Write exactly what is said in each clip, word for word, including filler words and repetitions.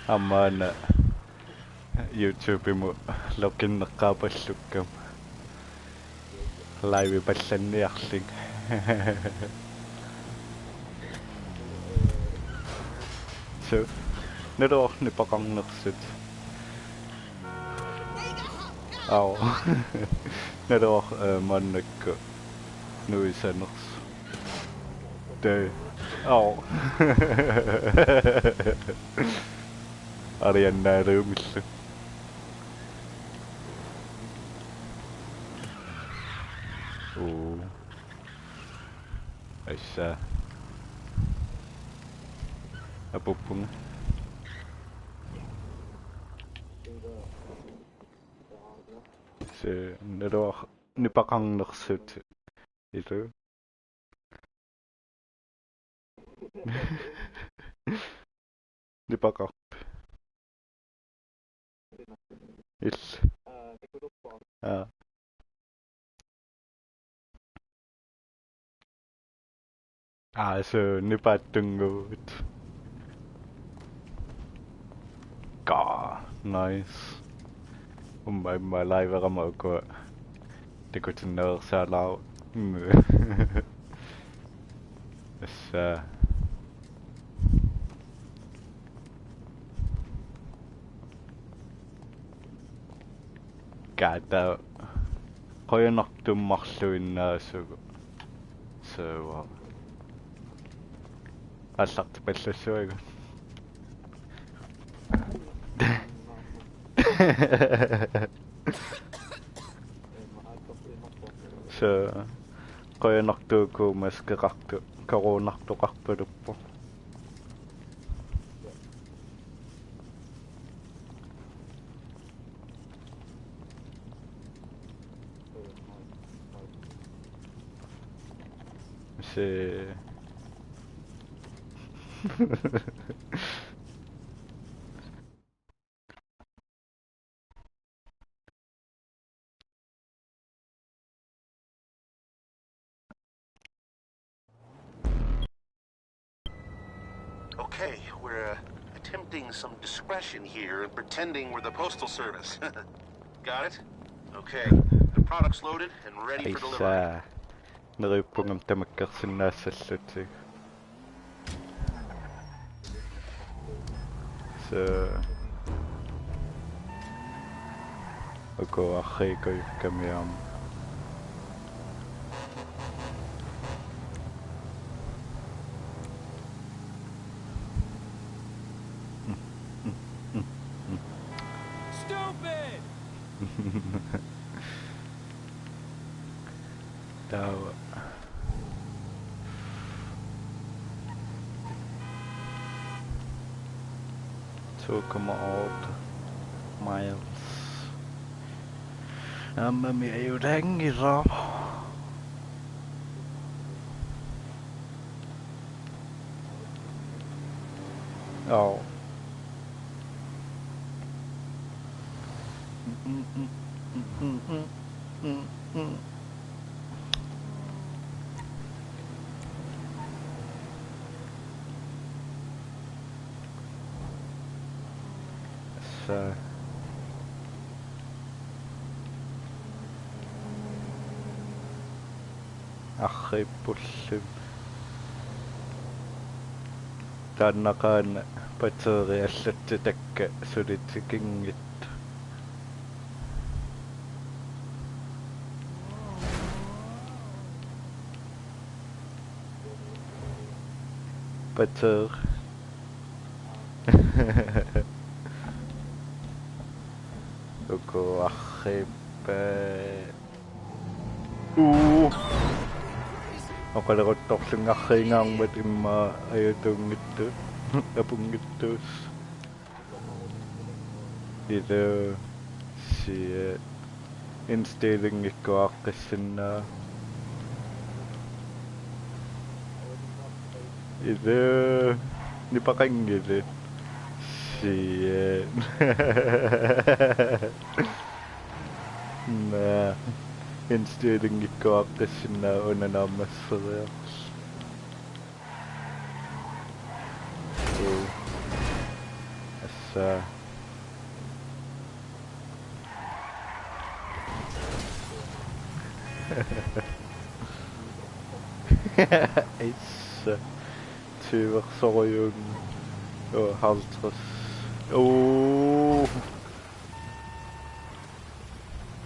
Aamma una YouTube-imut loginneqqaapallukkama. Live-ipallanniarlunga. Suu, naluara nipaqarnersut. Au. Naluara, eh, maannakkut nuisanersoq. Tassa. Au. Ariannaariumillu. Uu. Assa. Apuppunga. Suu, naluara nipaqarnersut. Ilaa. Nipaqarpit? Ilaa. Aa. Aa, suu, nipaattunnguit. Kaa, nice. Uumma, uumma live-erama ukua takutinnaveersaalaarput. Mm. Assa. Kaata. Qujanartumik marluinnaasugut. Suu. Aallartipallassuagut. Suu, qujanartuuku maskeqartoq, coronartoqarpaluppoq. Suu. Okay, we're uh, attempting some discretion here and pretending we're the postal service. Got it? Okay, the product's loaded and ready for delivery. Issa. Neriuppunga tamakkersinnaassallutik. Suu. Uku arriikujukkamiuk aamma. Stupid! Taava. Two comma eight miles. Aamma mi ajulanngilaq. Oh. Assa. Arriippullumi. Taannaqaaq batteriit allattutakka suli tikinngitsut. Batteri. Uku arriippaat. Uu. Oqaleruttorlunga arriingaarmat immaqa ajutuunngitsoq. Apunngitsoq. Ilaa. Shit. Indstillingikkut aaqqissinnaavoq. Ilaa. Nipaqanngilat. Shit. Naa. Indstillingikkut aaqqissinnaavoq, una naammasseriarlugu. Uu. Assa. Issa. Issa. Tyversorujuunga. Åh, halvtreds. Åh.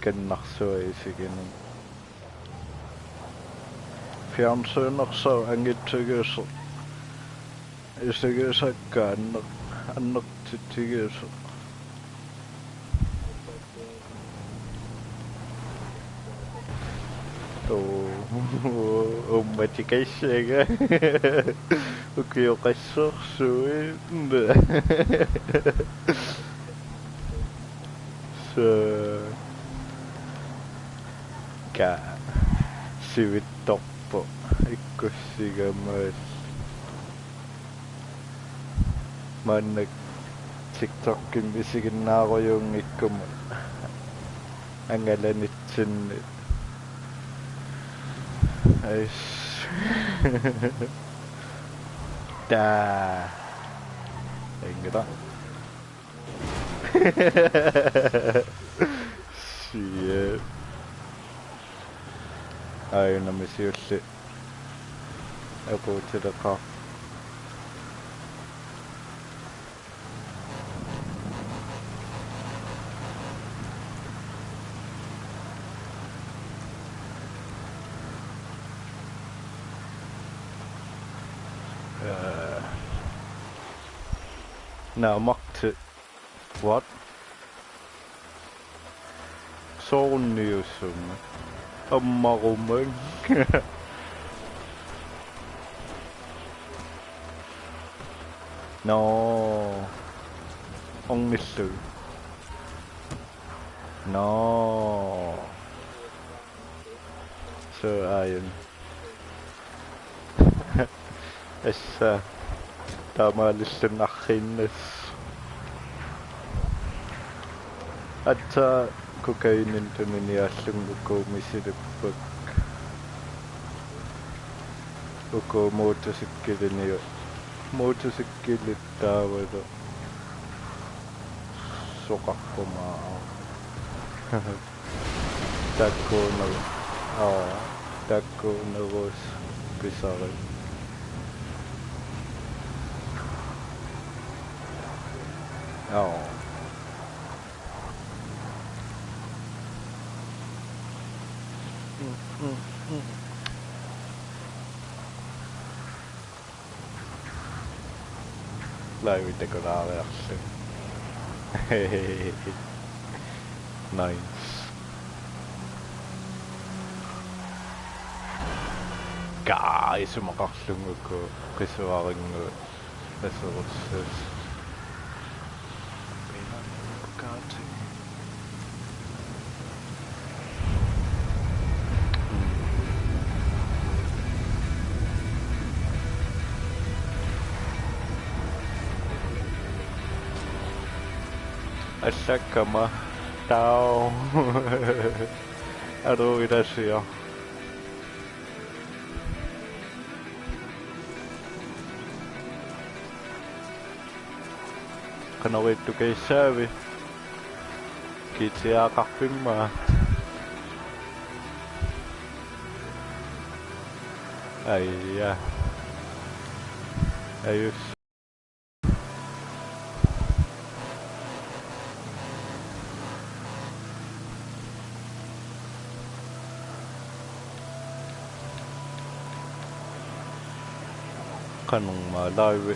Kannarsuaq isiginni. Fjernsynersoq angitsigisoq. Isigisakka anner-, annertutigisoq. Tuu, uummatikassaaga. Ukioqassaarsuit. Sa-, ka sivitsorpoq ikkussigama. Maanna TikTokimi isiginnaarujuunngikkuma angalanitsinni. Ais. Taa. Engela. Shit. Ai, namisiulli. Apuutileqaaq. Øh. Nå, Mark til. What? Soorunniussuunga. Ammarumang. Nå. Ornillugu. Nå. Så aajuna. Assa. Taamaalillunga arriinnassooq. Aatsaat kokainimik tuniniaallunga uku misilippakka. Uku motorcykeliniut. Motorcykelit taavalu. Soqarpuma. Taakkuuneru-, aa, taakkuunerusut pisarit. Aa. Mm, mm, mm. Live takulaariarlugu. Nice. Kaa, isumaqarlunga uku qisuarinnguit aserussuussasut. Allakkama taava. Aru ilasiaq. Qanoq ittukaassaavit? G T A-qarfimma. Aja. Ajus. Qanormaa live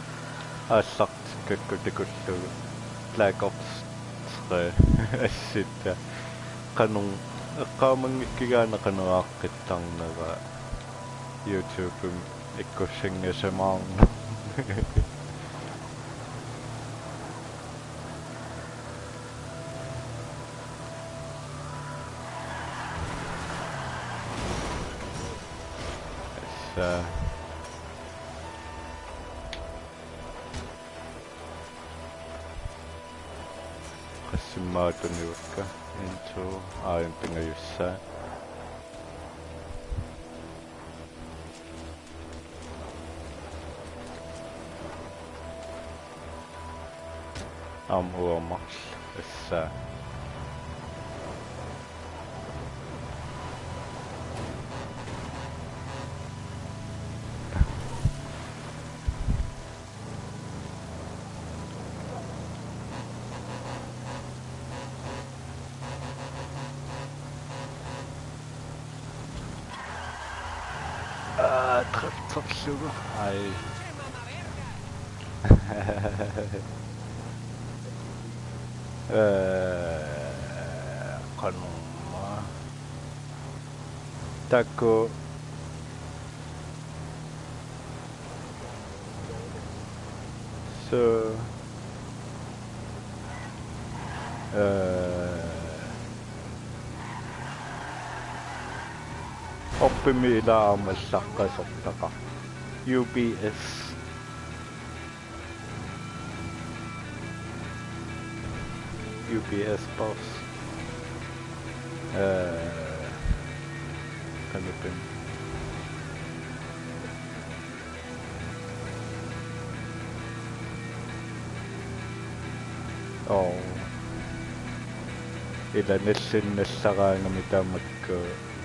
aallartikkakku takullugu Black Ops tre assitta. Qanoq eqqaamanngikkigaana qanoq aaqqittarnera YouTube-imi ikkussanngisimaajuvoq. Assa. Qassimmaatuniukka. Into. Aajuna pingajussaaq. Aamma uanga marluk, assa. Aa, drifterlugu. Ai. Ee, qanormaa. Taakku. So, eh, oppimi ilaa aamma allaqqasortaqarpoq. U P S. U P S boss. Eh, qanoq pinngi. Oo. Ila nallinnallaraangami tamakku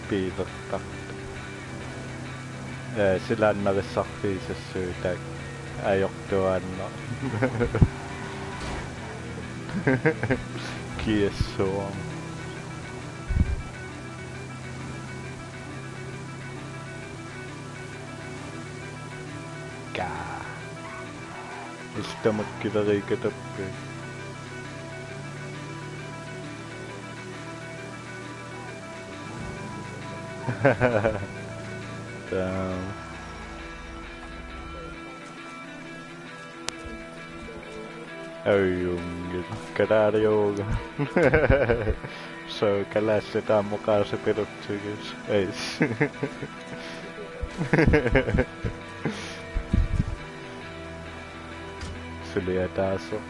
biilertartut. Ee, silaannarissarfiusassuutit ajortuaannaq. Kiassuaq. Kaa. Iltamakkilerikatappi. Damn. Ajunngilaq, kalaaliuga. So, kalaallit aamma oqaaseq pilutsigit. Ais. Suliataasoq.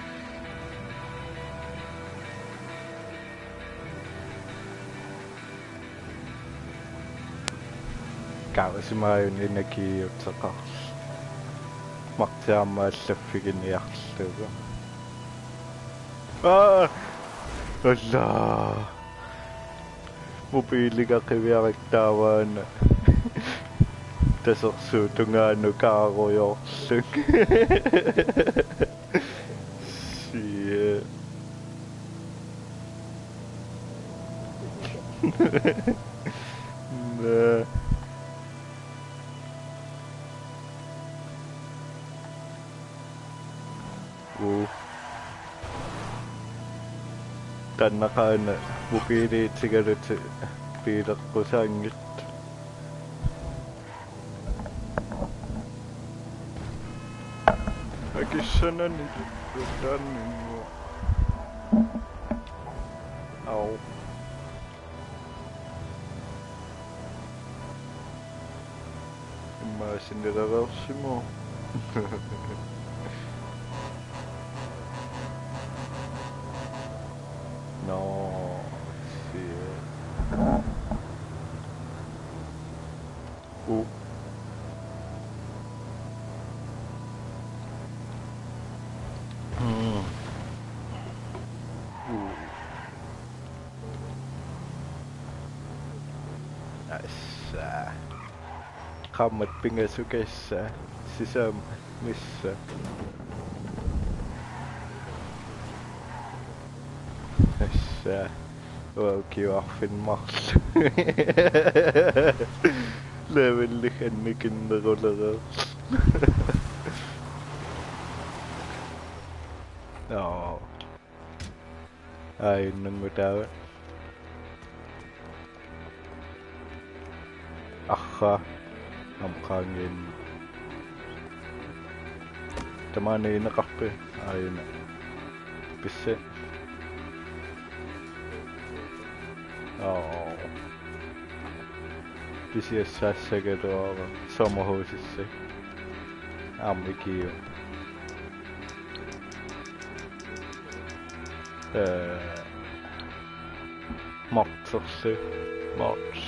Kaavasimaajunnik energiiuteqarluni. Marti aamma allaffiginiarlugu. Aa! Alla! Mobiiliga qiviarakku taavaana. Tasersuup tungaanut kaarujoorlunga. Shit. Nää. Uu. Taanna qanoq mobiiliutigalutit biileqqusaanngitsut. Akissanani taanninnguaq. Au. Immaqa sinnilareersimavoq. No, shit. Uu. Mm. Uu. Assa. Qaammat pingasukassaaq. Sisamat missaat. Assa. Uanga ukiuarfik marluk. Levelillu annikinnerulereerlunga. Nå. Ai, nungu taava. Arraa. Aamma qaangiunneq. Tamaani ineqarpit? Aajuna. Pissi. Oo. Pisiassaassagaluarpara sommerhusissakkut. Aamma ikiuvoq. Eh, Marterlu. Mars.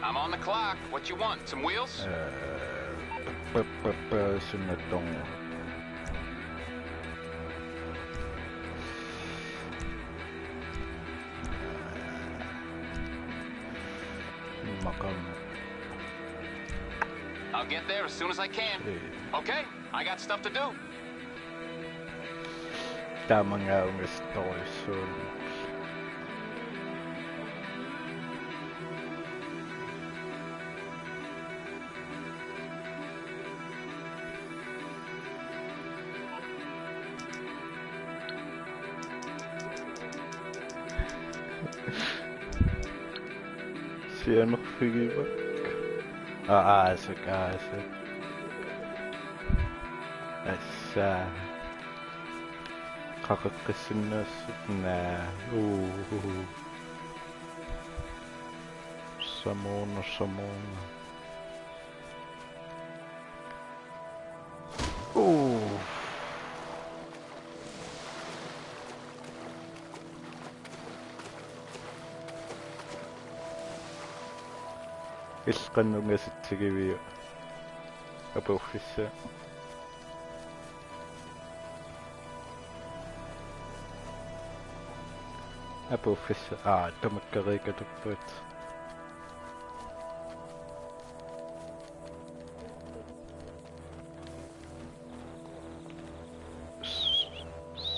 I'm on the clock. What you want? Some wheels? Eh, p-, p-, p-, sunnatongo. there as soon as I can. Okay, I got stuff to do. Tamangaungistorujussuun. Sianerfigivakka. Aa, aasuk, aasuk. Assa. Qaqeqqissinnaassut naa. Uu, uu. Samoona, samoona. Uu. Illit qanoq ungasitsigiviuk? Apuuffissaaq. Apuuffissaaq. Aa, tamakkariikatuppugut.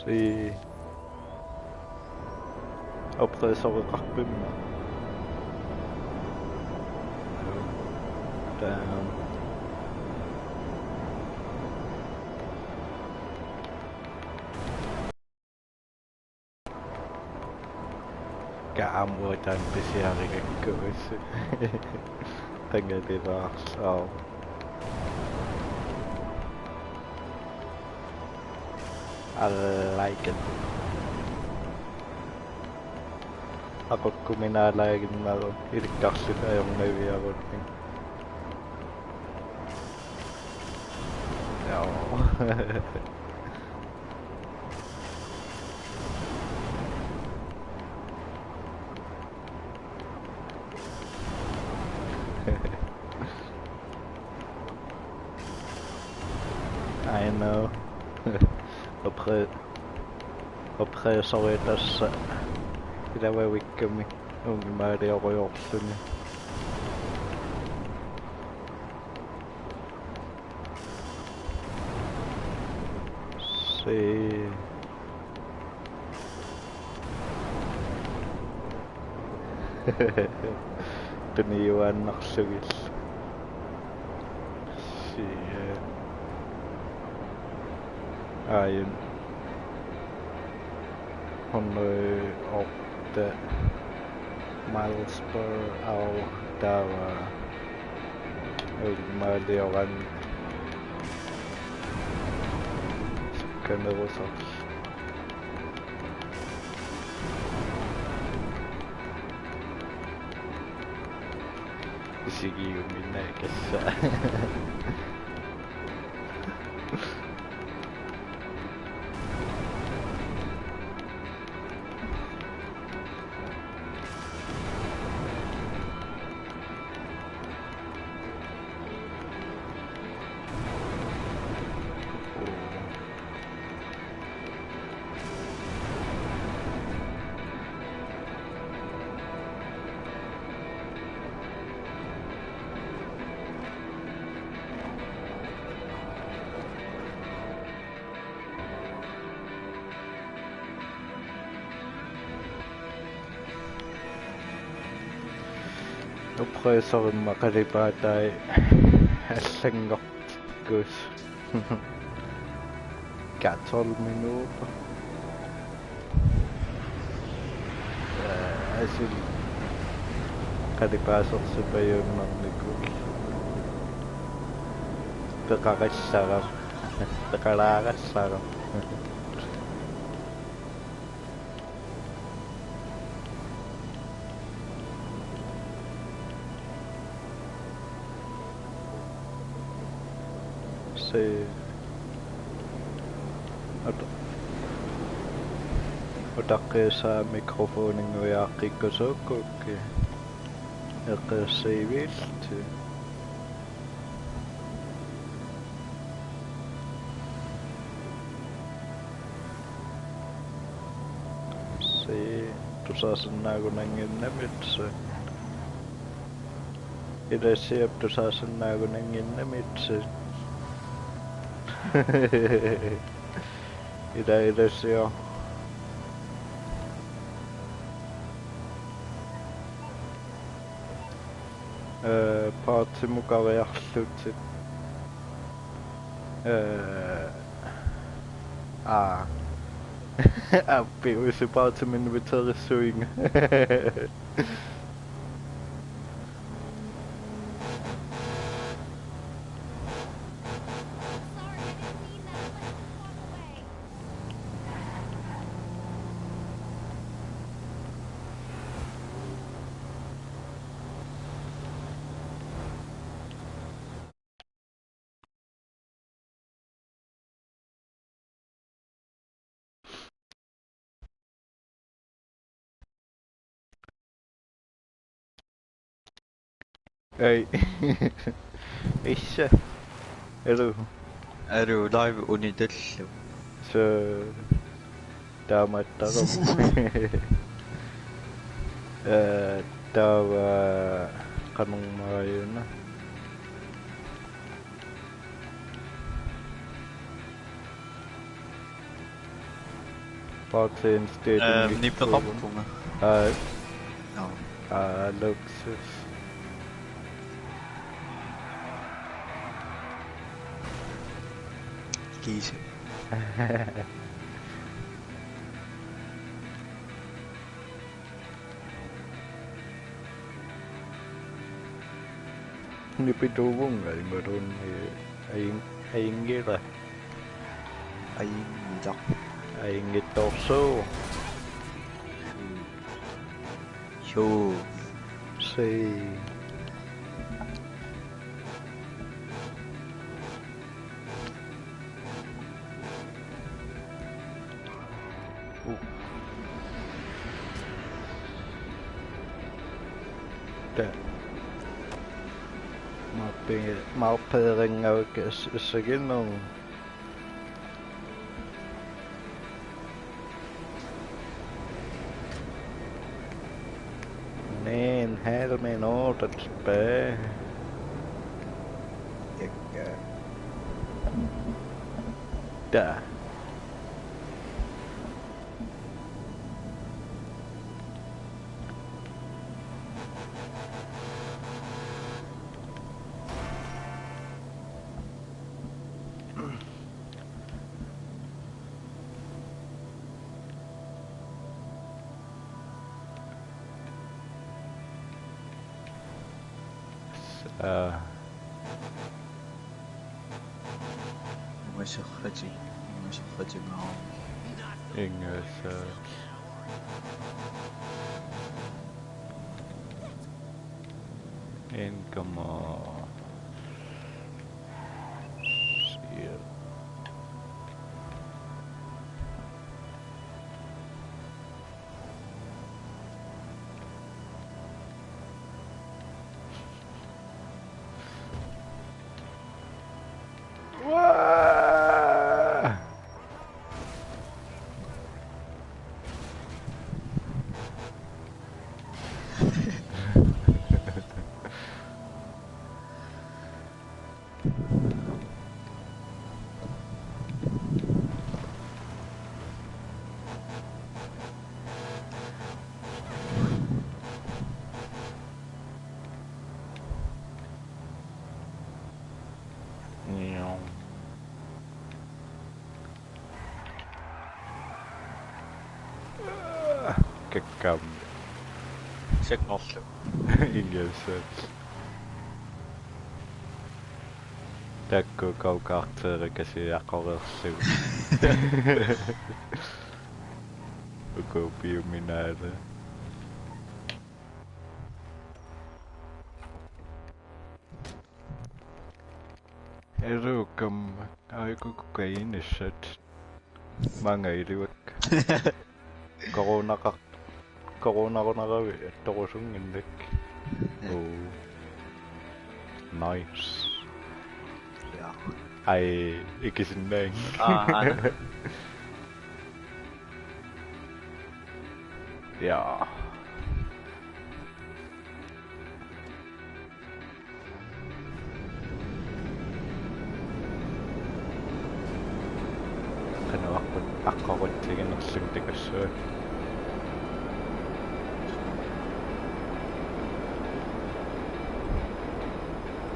Si. Oppressoriqarpimma. Damn. Kaam uataan pisiarigakku. Qangatilaarsaav. I like it. Aqukkuminaalaginnaru ilikkarluta ajornaviarunnik. Joo. I know. Oppressori tassa ilavikkami uunga imaaliorujorluni. Si. Qiniuaannarlugillu. Si. Aajuna. Hundrede og otte miles per hour, taava uumaalioran sukkanerusarlu. Isigiuminaakassa. Oppressorimma qalipaatai allanngortikkus. Kaa tolv minutter. Aa, asil qalipaasersipajunnarnikut. Peqarallarama. Peqalaarallarama. Si. Uta-, utaqqiisaa mikrofoninngujaaqqikkasuukkukkit. Eqqissiivillutit. Si, tusaasinnaagunannginnamit si. Ilasiap tusaasinnaanngikkaluarlugu. Ila ilasiaq. Eh, partimukariarlutit. Eh, aa. Appi, usi partimik inviterissuinga. Ei. Issa. Elu. Elu, live unitallu. So, taamaattarami. Eh, taava qanormaajuuna. Party instead. Ehm, nipeqarpunga. Aa. Joo. Aa, luksus. Kiisa. Nipituuvunga imaluunniit ajun-, ajunngilaq. Ajunngilaq. Ajunngitsoorsuuvoq. Suu. Suu. Sii. Uh. Tassa. Maappi-, maappiarunnaarlugu as-, assaginnarmi. Ni en halv minut tilbage. Ikke. Der. Aa. Umaserrati, umaserrati ngaa. Ingasaat. En komma. Sia. Uaa! Kakkam. Sekngorlu. Ingasaat. Taakku go-karterit kasiaqoreerlugit. Uku piuminaale. Elu, kam, aiku kokainissat. Maanga ilivakka. Coronaqar-, coronarunaravit attorusunnginnakkit. Ja. Oh. Nice. Ja. Ai, ikisinnaanngilaq. Aa, aana. Ja. Aqqut-, aqqarutsiginerlugit takussuaq.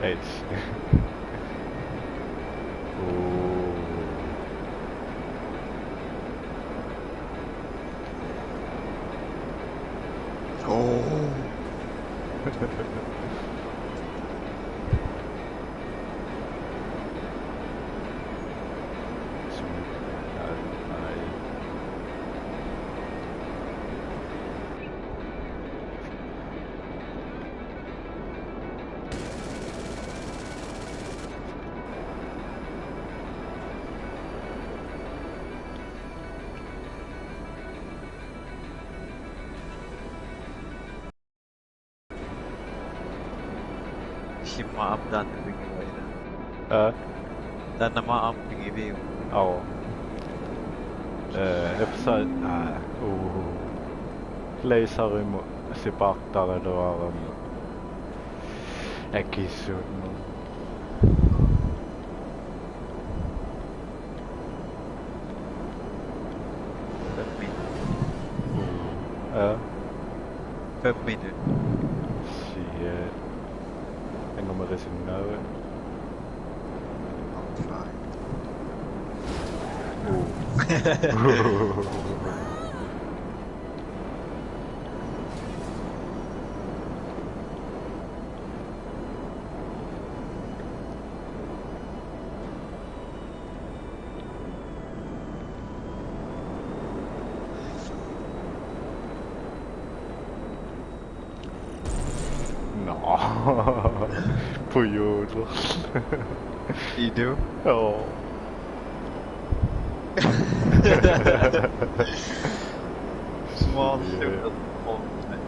Eish. Ooh. Oh. Simma aamma taanna pigivaat. Aa? Taanna aamma pigiviuk? Aa. Ee, epsa-, aa, uu. Laserimut sipaartaraluarama. Akisuunnermut. Fem minut. Aa. Fem minut. Shit. Angumerisinnaavara. I'm fine. Uu. Nå. På jorden. I do? Åh. Small. Yeah. Stupid.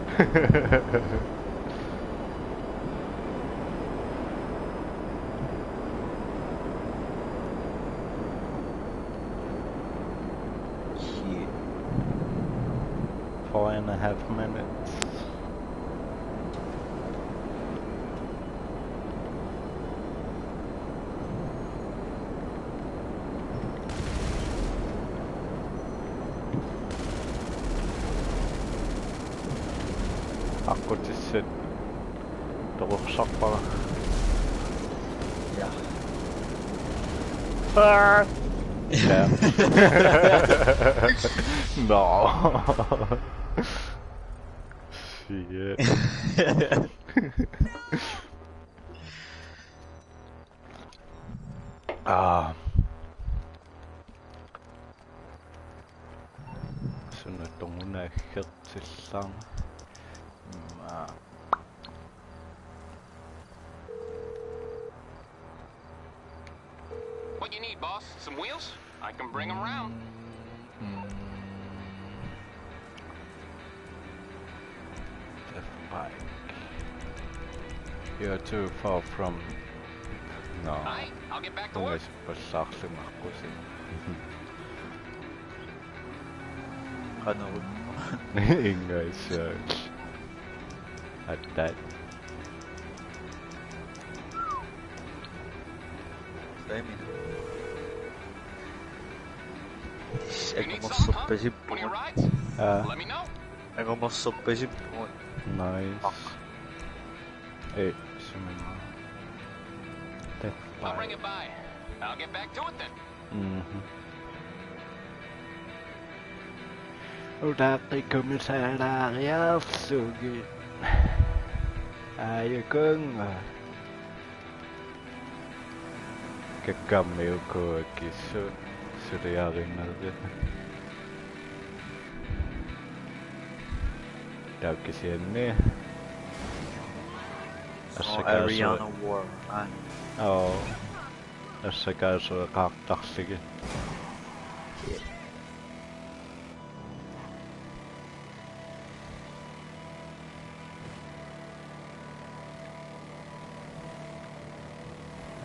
Shit. Four and a half minutes. Aqqutissat toqorsarpara. Ja. Aa! Ja. Nå. Shit. Aa. Suna tungunaaggertillarna. Mm, aa. What you need, boss? Some wheels? I can bring 'em round. Mm. Left bike. You're too far from. No. All right, I'll get back to work. Ungaisippallaarlunga aqqusi. Qanoruna. Ingaisa. Attat. Taimi. Angumorsorpasippugut. Aa. Angumorsorpasippugut. Nice. Aq. Ee, sumimma. Tep. I'll bring it by. I'll get back to it then. Mhm. Utaqqikkumissaalaariarlugit. Aajukunnga. Kakkammi ukua kissut suliarinerit. Taava kisianni. Oh, assakaasu-, Ariana War. Aa. Oo. Assakaasu eqaartarlugit.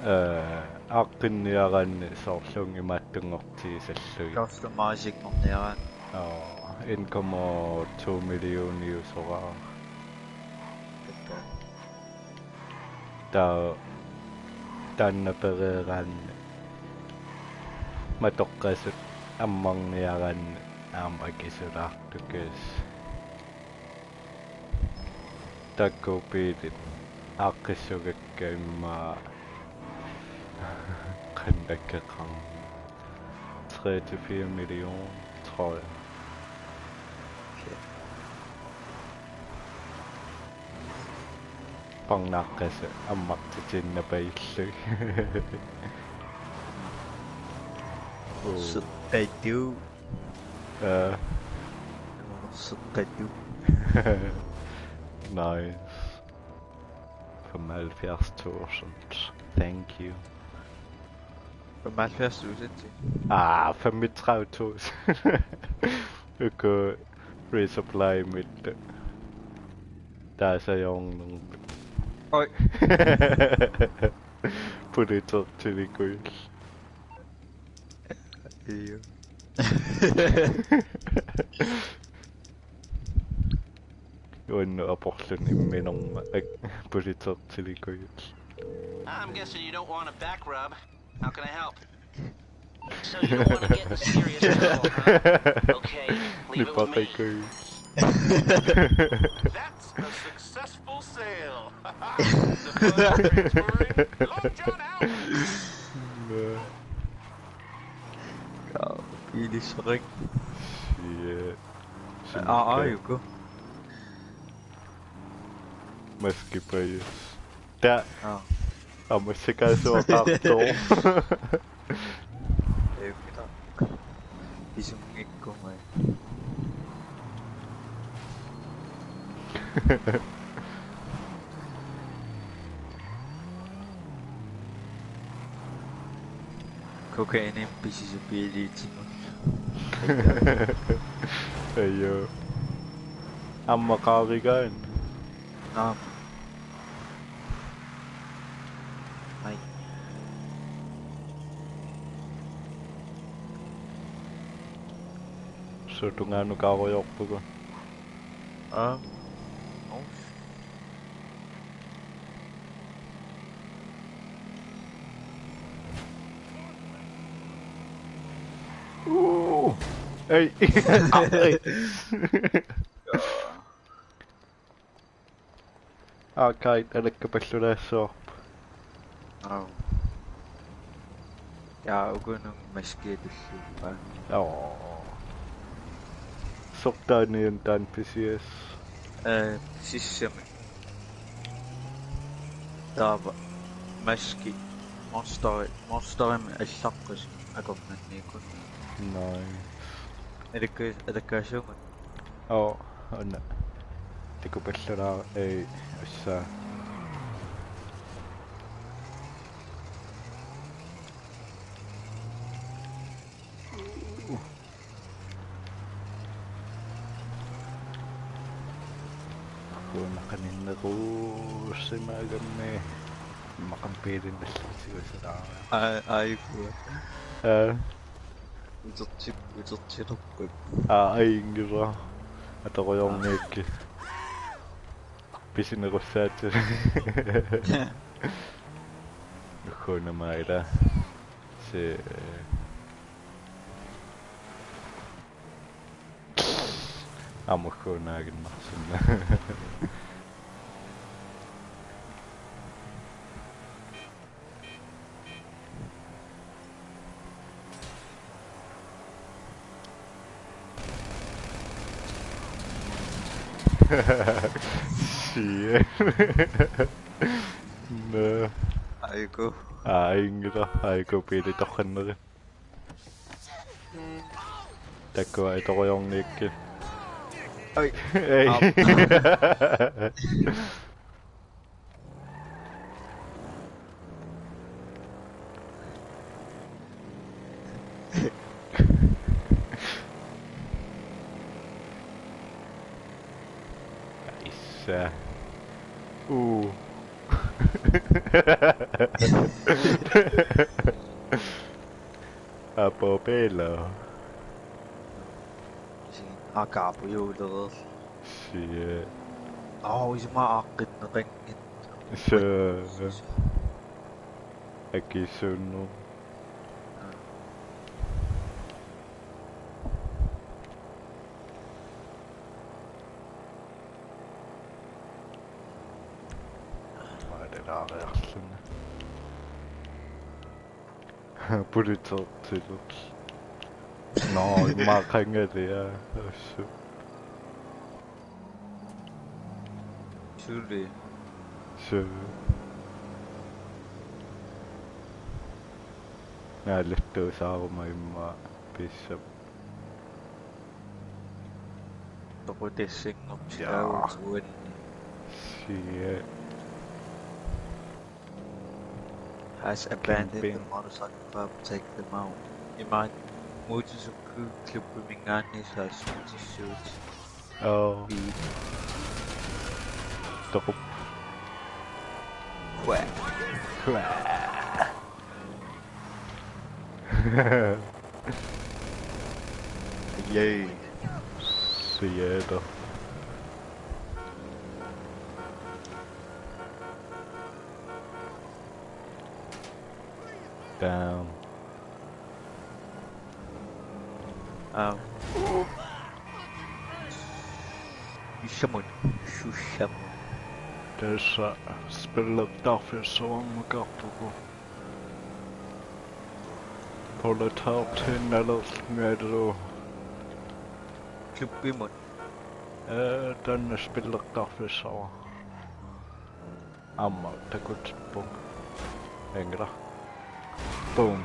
Ee, aaqqinniaraanni soorluunniit imaattunngortigisallugit. Customizing-orniaraanni. Oo, en komma to millioniusoraara. Taava taanna pereeraanni matoqqasut Ammarniaraanni aamma akisulaartukaas. Takupiitit aaqqissugakka immaqa qanakkeqarn. Tre til fire millioner, tror jeg. Parnaaqqasi ammartitsinnapajullugu. Uu. Seqqattu. Ja. Seqqattu. Nice. Femoghalvfjerds tusind. Thank you. Femoghalvfjerds tusind. Ah, femogtredive tusind. Du kunne resupply mit. Der er så jorden nogen. Oj. Politiet til det gøl. Jo. Uannu aporlun imminorma ak-, politiit tilikujuit. I'm guessing you don't want a back rub. How can I help? So you don't want to get in serious trouble, huh? Okay, leave it with me. Nipaqikujuit. That's a successful sale. The fun of transferring Long John Allen. Nä. Kau, ini sering. Shit. Aa, aa, joku. Maskipajus. Tää. Aa. Aamma sikasuaqartoq. Ei, pitää. Pisunngikkumai. Kokainimik pisisupiiliitsigut. Ajo. Aamma qaarigaan. Naam. Ai. Suut tungaanut qaariorpugut. Aa. Uu. Uu. Ei. Ei. Aa, kai, alakkapallulaassavarput. Au. Ja, ukununngooq maskiitullugu. Au. Soqutiginngilaat taanna pisias. Eh, sissami. Taava. Maski. Monsteri. Monsterimik allaqqusumik akornanniikkunik. Nice. Alakka-, alakkaasuunga. Oo, una. Tikupallalaaq, ei, assaa. Kuunaqaninneruusimaagammi maqam piilinnallugu siusalaa. Aa, aa, ikua. Aa. Uterti-, utertilerput. Aa, ajunngilaq. Atorujorniakkit. Pisinerussaatsit. Ukkuuna maila. Se. Amukkuunaaginnarsinna. Shit. Nä. Aiku. Aa, ajunngilaq, aiku piili torrannerit. Takuuk atorujorniakkit. Oi. Ei. Au. Nice. Uu. Apo pelo. Sin akapujuulereerl. Sie. Au, isuma aaqqinneqanngitsoq. Suu. Akisuunnu. Politeertillutik. Nå, immaqa qangali, ja. Assut. Suli. Suu. Naaluttuusaaruma immaqa pissap. Toqutassanngortitaavoq. Jaa. Uanni. Sia. Has abandoned the Camping. Motorcycle club, take them out. Imaat motorcykelklubbiminngaanniit saassutissuutit. Oo. Ii. Toqup. Hua. Hua. Yay. Siete. Damn. Aa. Sussamut. Sussamut. Tassa spillertarfissuarmukarpugut. Proletariatinnalernialu. Klubbimut. Ee, taanna spillertarfissavara. Aamma takutippunga. Engla. Boom.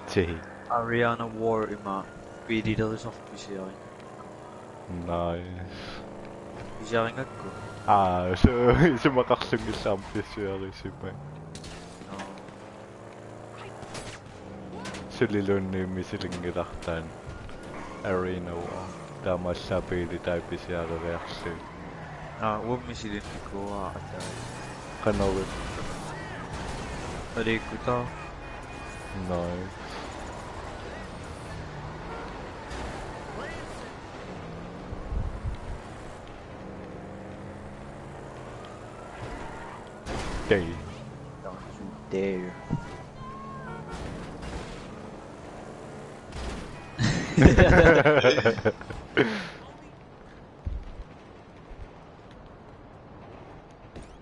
Tsehi. Ariana War ima biililerisorpisiari. Nice. Pisiarigakku. Aa, su-, isumaqarlunngilaq aamma pisiarisimavara. Nå. Suliluunniit misilinngilartaan Arena War. Taamaallaat biilitai pisiareriarlugit. Aa, uanga misilinnikuuara ataa. Qanoq. Aliikkutaa. Nice. Dare. Don't you dare.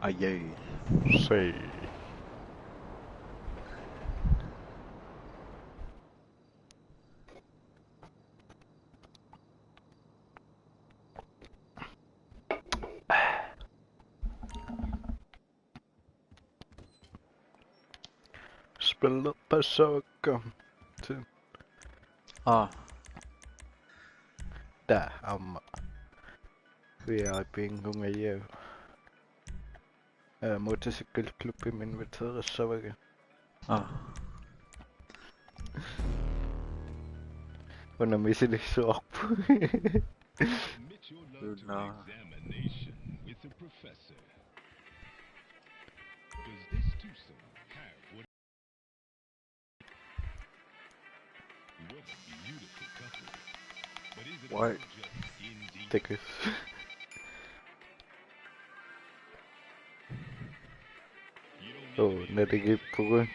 Ajay. Sei. Spillerpassavakka. Aa. Taava aamma. V I P-nngungajau. Ee, motorcykelklubbimut inviterissavakka. Aa. Una misilissuarput. Una. What? Stickers. Oh, naligiippugut.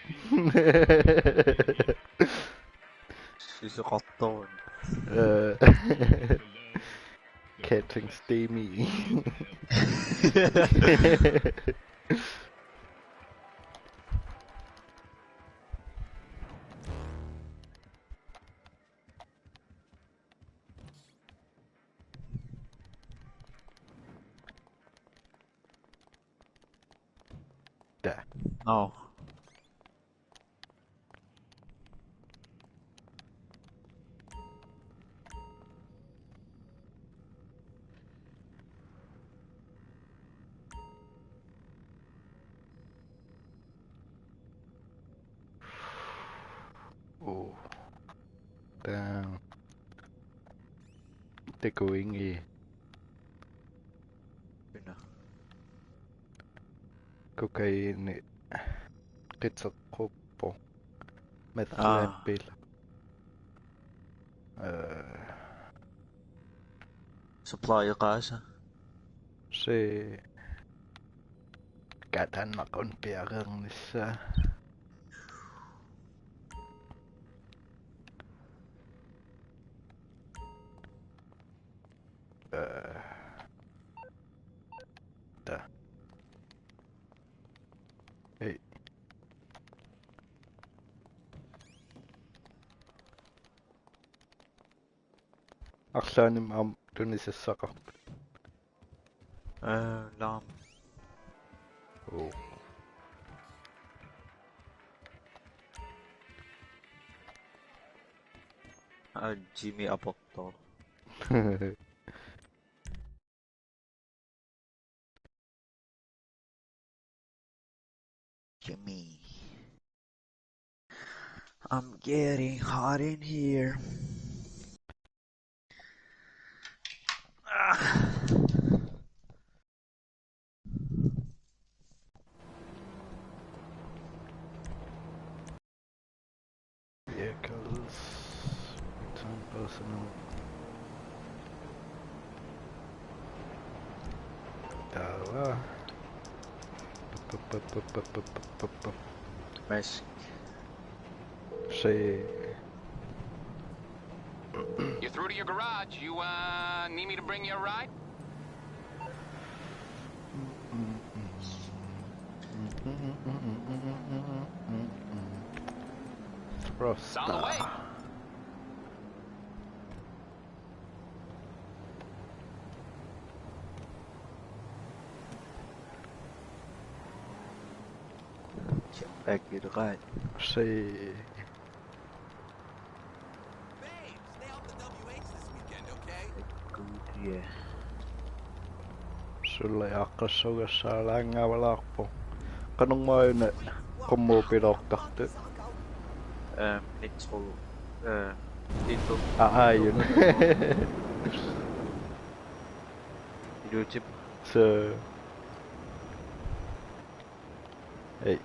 Sisoqartoq. Øh. Catching Steamy. Der. Nå. Oh. Damn. Takuingi. Una. Kokaini qiteqquppoq. Aa. Methlamphetamin. Øh. Supply-eqaasa. Se. Katanna kun piareernissa. Øh. Der. Hey. Arlaannik aamma tunisassaqarput. Øh, larm. Oh. Ah, Jimmy aportoq. Jimmy. I'm getting hot in here. Ah. Vehicles. Return personnel. Taava. Pup, pup, pup. Mask. Se. You're through to your garage. You uh, need me to bring you a ride? It's on the way. Rosta. Check back you the guy. Se. Babe, stay off the W H this weekend, okay? Good, yeah. Sulla aaqqissugassaalaanngavalaarpoq. Qanormaana qummuupiloortartut. Um, Nitro. Uh, Nitro. Aa, aajuna. Iluutsip. So. Hey.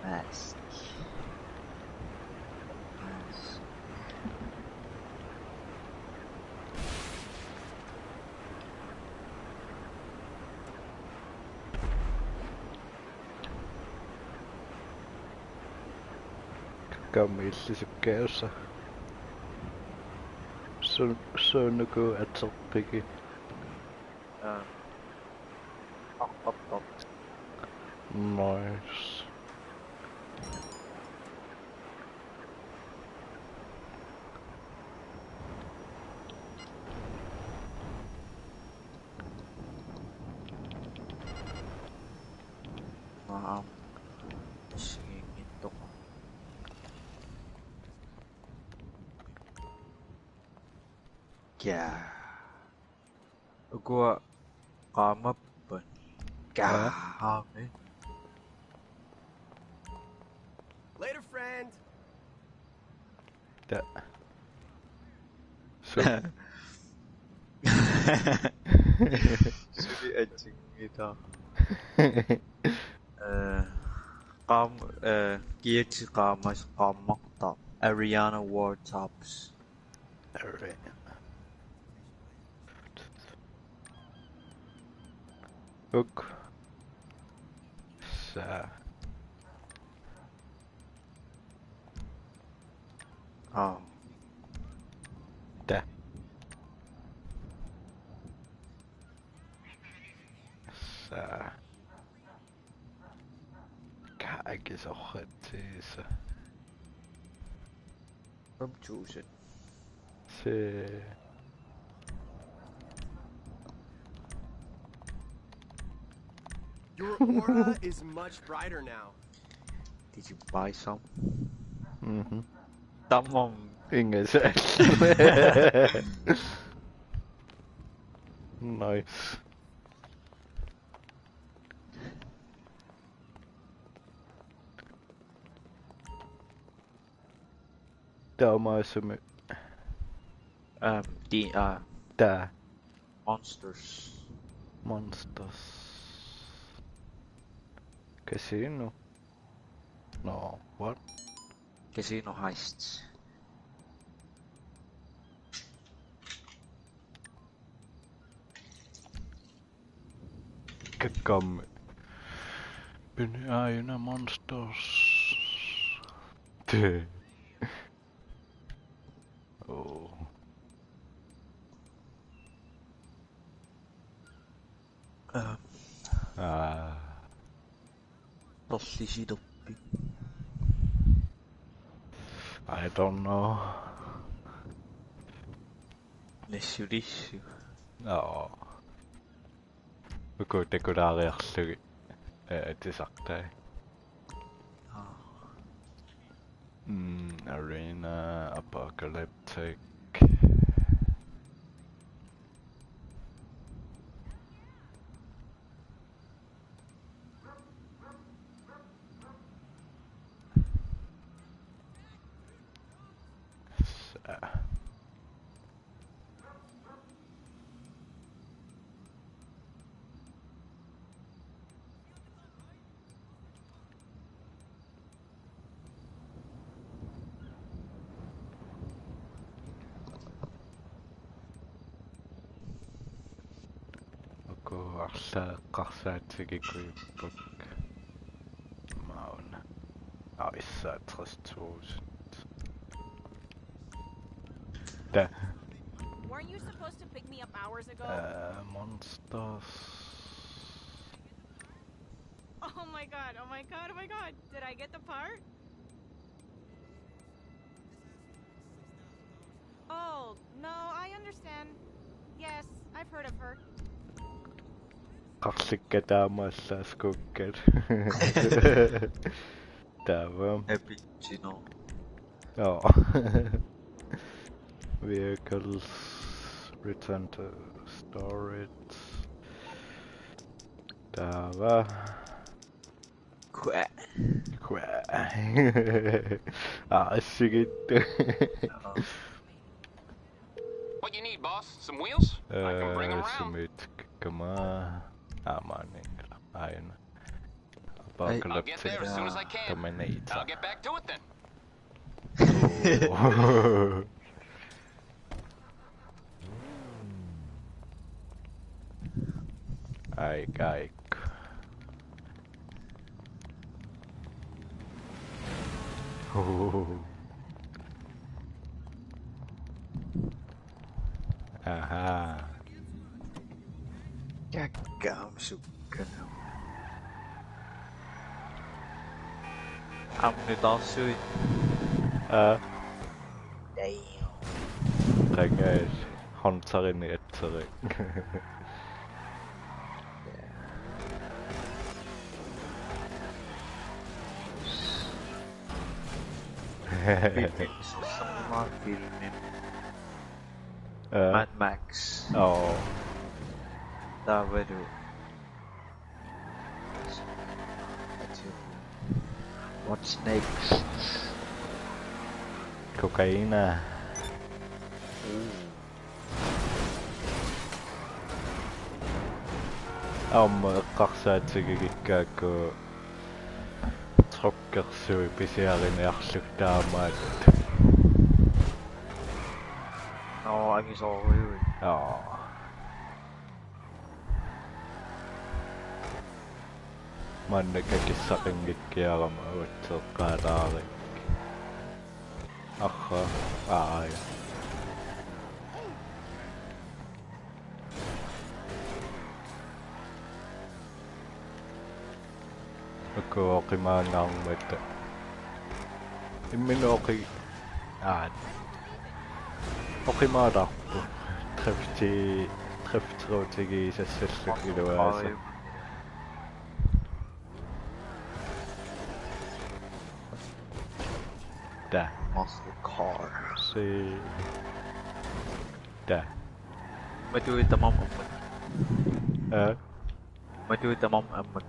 Mask. Mask. Kamma illisukkaasa. Sun, suunuku aterpigi. Uh, up, up, up. Nice. Maam. Singing ito. Kya? Ukua qaammapput. Kya? Aa. Amen. Later, friend. Ta. So. Suli atsingita. Eh, qaam, eh, kiatsi qaamas, qaammartaq. Ariana Ward Tops. Alright. Uk. Sa. Ah. Ta. Sa. Ka akisorratsiisa. Fem tusind. Se. Your aura is much brighter now. Did you buy some? Mhm. Tamam. Inga sa. Nice. Taamaasumi. Um, the, uh, Ta. Monsters. Monsters. Casino. No, what? Casino Heists. Kakkaammi. Pini aajuna Monsters. Oh. Um, Ah. Perlisilerpit. I don't know. Nassulissu. Oo. Uku takulaariarlugit, eh, atisartai. Aa. Mm, Arena Apocalyptic. Uku arlaat eqqarsaatigikkukku. Mauna. Aa, issaa tres tusind. Da. Weren't you supposed to pick me up hours ago? Uh, monsters. Oh my god, oh my god, oh my god. Did I get the part? Oh, no, I understand. Yes, I've heard of her. Qarlikka taama allaaskuukkat. Taava. Epic, you know. Oh. Vehicles, return to storage. Taava. Kua. Kua. Ah, shit. Uh-oh. What you need, boss? Some wheels? I can bring 'em Uh, around. Sumit kama. Ah, morning. Ayun. I'll get there as soon as I can. Apocalyptic Terminator. I'll get back to it then. Aik, aik. Aha. Kakkaam sukkana. Amnutaarsuit. Aa. Damn. Qangaas Hunterini atserik. Filmi, soorlu filmi. Aa. Mad Max. Oo. Taavalu. What's next? Kokaina. Ooh. Aamma eqqarsaatigigikkaakku trukkersuit pisiariniarlugit taamaattut. Nå, angisoorujuit. Joo. Maanna kakissaqanngikkiarama uatseqqaalaarikkit. Arra, aaja. Uku oqimaanngaarmata. Imminut oqi-, aa. Oqimaalaarpoq. Drifti-, drifterutigisassallugit iluaasa. Da. Muscle car. Se. Da. Matui tamarmik ammak. Aa. Matui tamarmik ammak.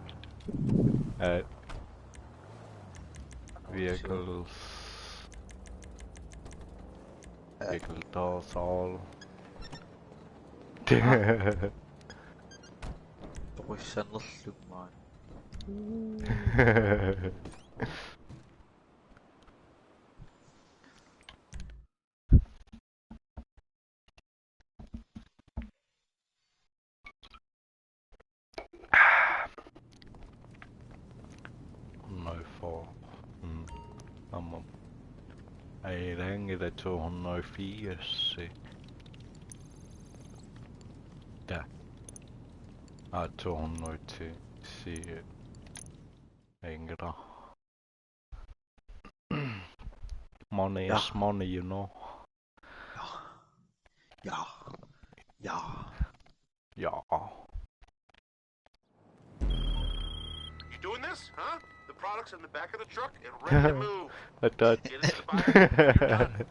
Aa. Vehicles. Vehicle doors all. Toqussanerlummaat. Hundrede og fyrre. Mm. Aamma. Ej, der er en, der er to hundrede og firs, se. Der. Ah, to hundrede og ti, se. Aingeraa. Money is money, you know. Ja. Ja. Ja. You doing this, huh? The product's in the back of the truck and ready to move. But that... Get it to the buyer. You're done.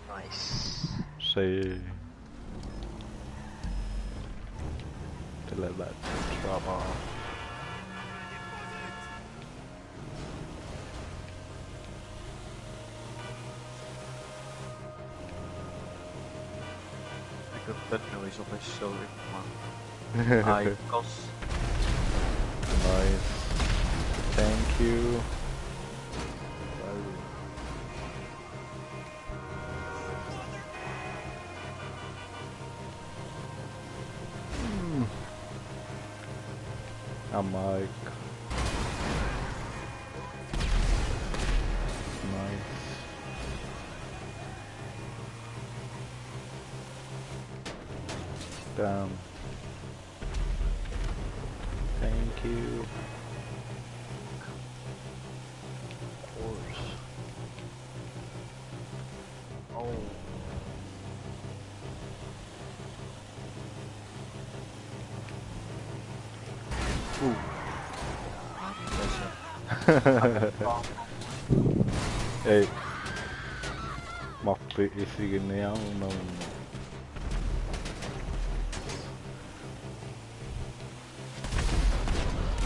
Nice. See. Delivered. Drop off. I got that noise on my shoulder. Come on. I got Nice. Thank you. Hmm. A mic. Nice. Damn. Thank you. Of course. Oh. Ooh. Ei. Mappi isiginiarnam.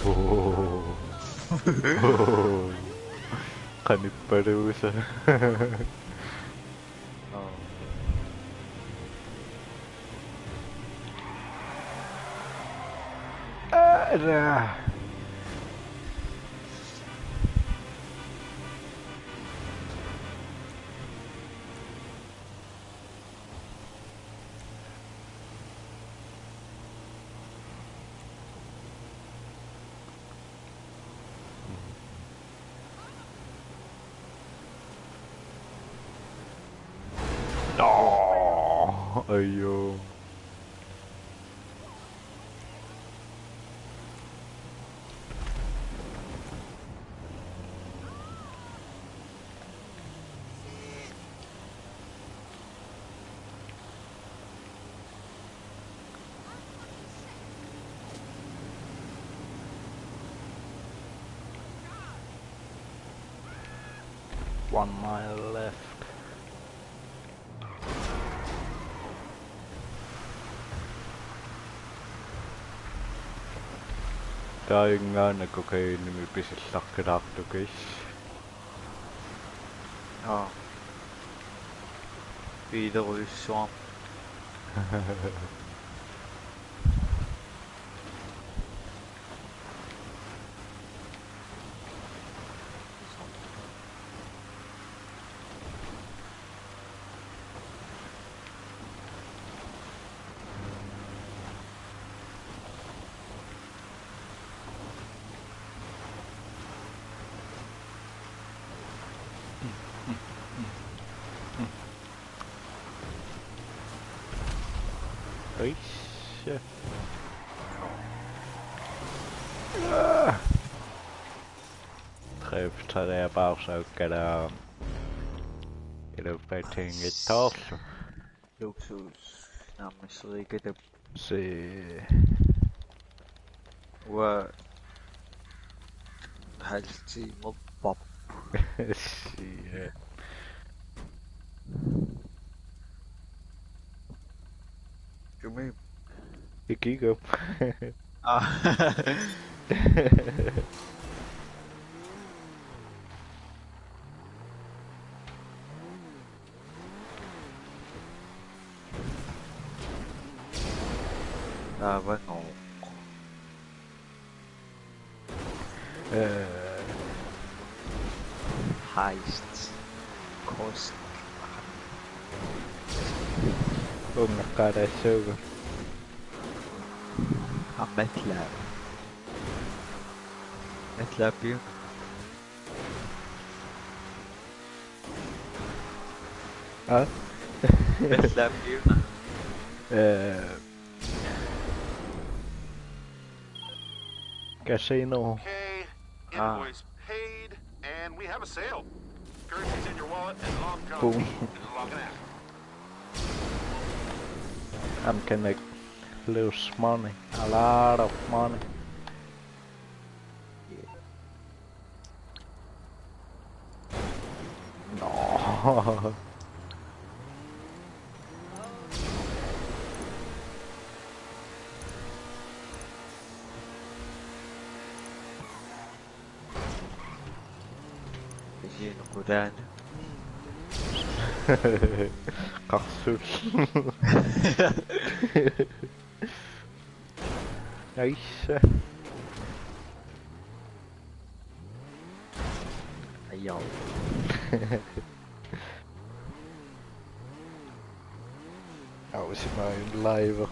Oh. Qanippaluusa. Oh. Ara. Nå, ajo. One mile left. Taingaana kokainimi pisillaqqilaartukis. Aa. Piilerujussuarmi. Øjse. Treftareerpaarsaakka. Iluppatinngitsoorlu. Luksus. Naammasseriikatap. Se. Uanga halv time pap. Se. Jumi. Ikigo. Ah. Aa, vanngooq. Øh, Heist. Kost. Ungaqqaalaassuugut. Aa, MATLAB. MATLAB-iuna. Aa? MATLAB-iuna. Øh, Casino. Okay, Ah. Invoice paid, and we have a sale. Currency's in your wallet, and Lom Jones Boom. is logging out. I'm gonna lose money. A lot of money. No. Isin qulaana. Qarsul. Nice. Ajau. Ausimain live.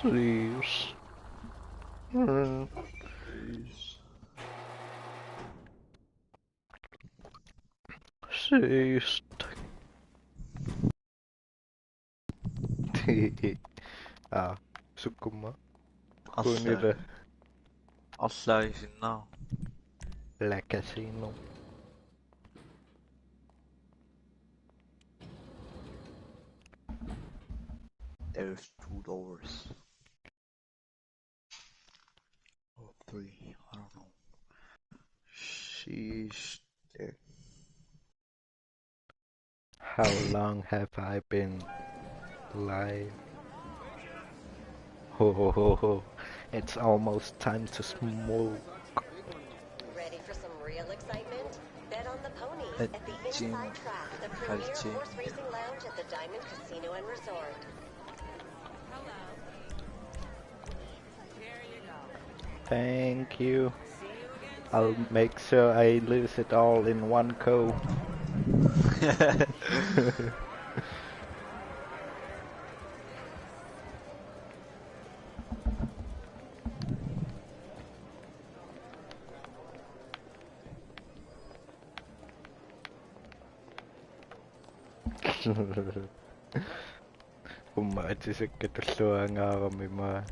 Jeez. Mm. Jeez. Ah, sukkumma. Kunira. Arlaa isinnaa. La Casino. There's two doors. Or three, I don't know. She's there. How long have I been live? Ho ho ho ho. It's almost time to smoke. Ready for some real excitement? Bet on the pony Bet at the Jim Inside Track, the Have premier Jim. Horse racing lounge at the Diamond Casino and Resort. Thank you. I'll make sure I lose it all in one go. Umma atisakka tulluangaarami maa.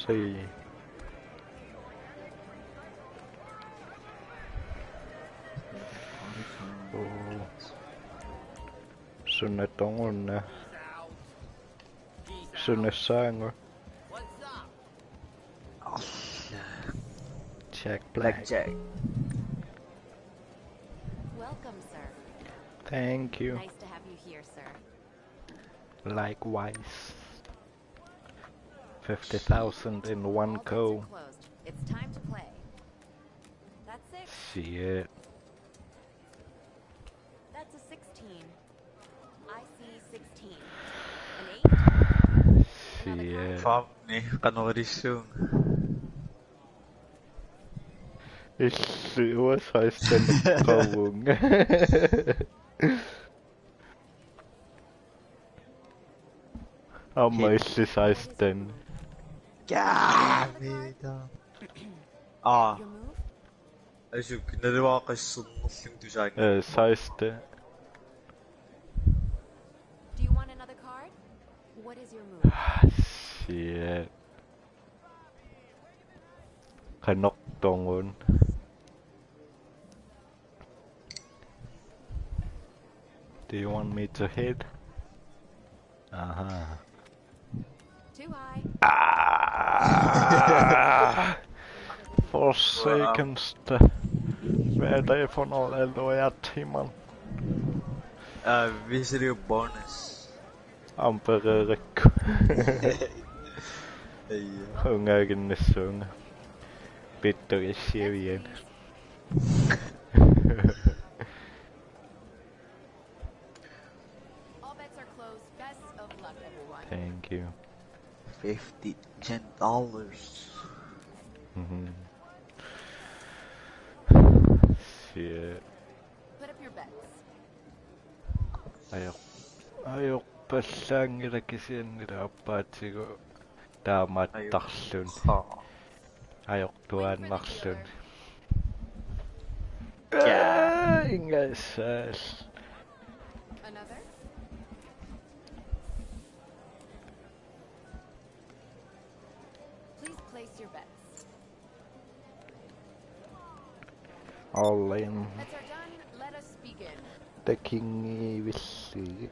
Sii. Oo. Suna tonguna. Suna sangu. Jack Black. Blackjack. Welcome, sir. Thank you. Nice to have you here, sir. Likewise. Fifty thousand in one All bets go. are closed. It's time to play. That's six. Shit. That's a sixteen. I see sixteen. An eight. Shit. Farmi qanoq ilissuunga? Illi uasaistanneqarpunga. Aamma illi saistan. Jaa, mida? Aa, Your move? asuk naluara qassernerlunga tusaanngilaq. Eh, saistan. Do you want another card? What is your move? Shit. Qanoq tungun. Do you want me to hit? Aha. Too high. Ah! Forsaken st-, hvad er det for noget, Aldo? Jeg er timeren. Uh, hvis det er jo bonus. Ampereerakku. Ja. Ungaginnissuunga. Pittugissiavian. All bets are closed. Best of luck, everyone. Thank you. Fifty, ten dollars. Mhm. Shit. Put a Your bets. Ajoq. Ajorpallaanngilaq kisiannili aappaatigut taamaattarluni. Ha. Ajortuaannarluni. Ja. Aa, ingasaal. Another? Please place your bets. All in. Bets are done. Let us begin. Takunngivillugu.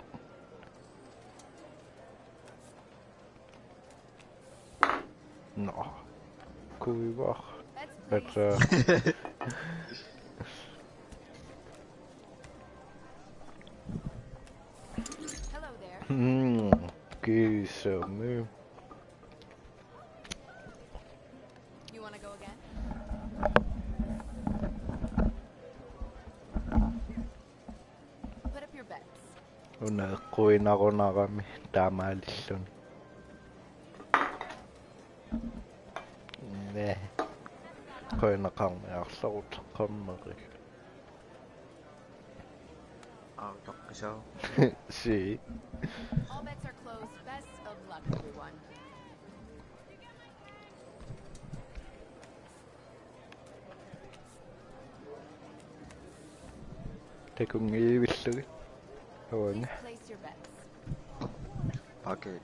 Nå. Kuivar. Bets, But please. uh, Hello there. hmm, kiisami. You want to go again? Put up your bets. Una eqquinarunarami taamaalilluni. Næ. Qujanaqarniarlugu taqqammerit. Autaqqisau. Si. All bets are closed. Best of luck, everyone. Takunngivillugu. Uanga. Please place your bets. Okay.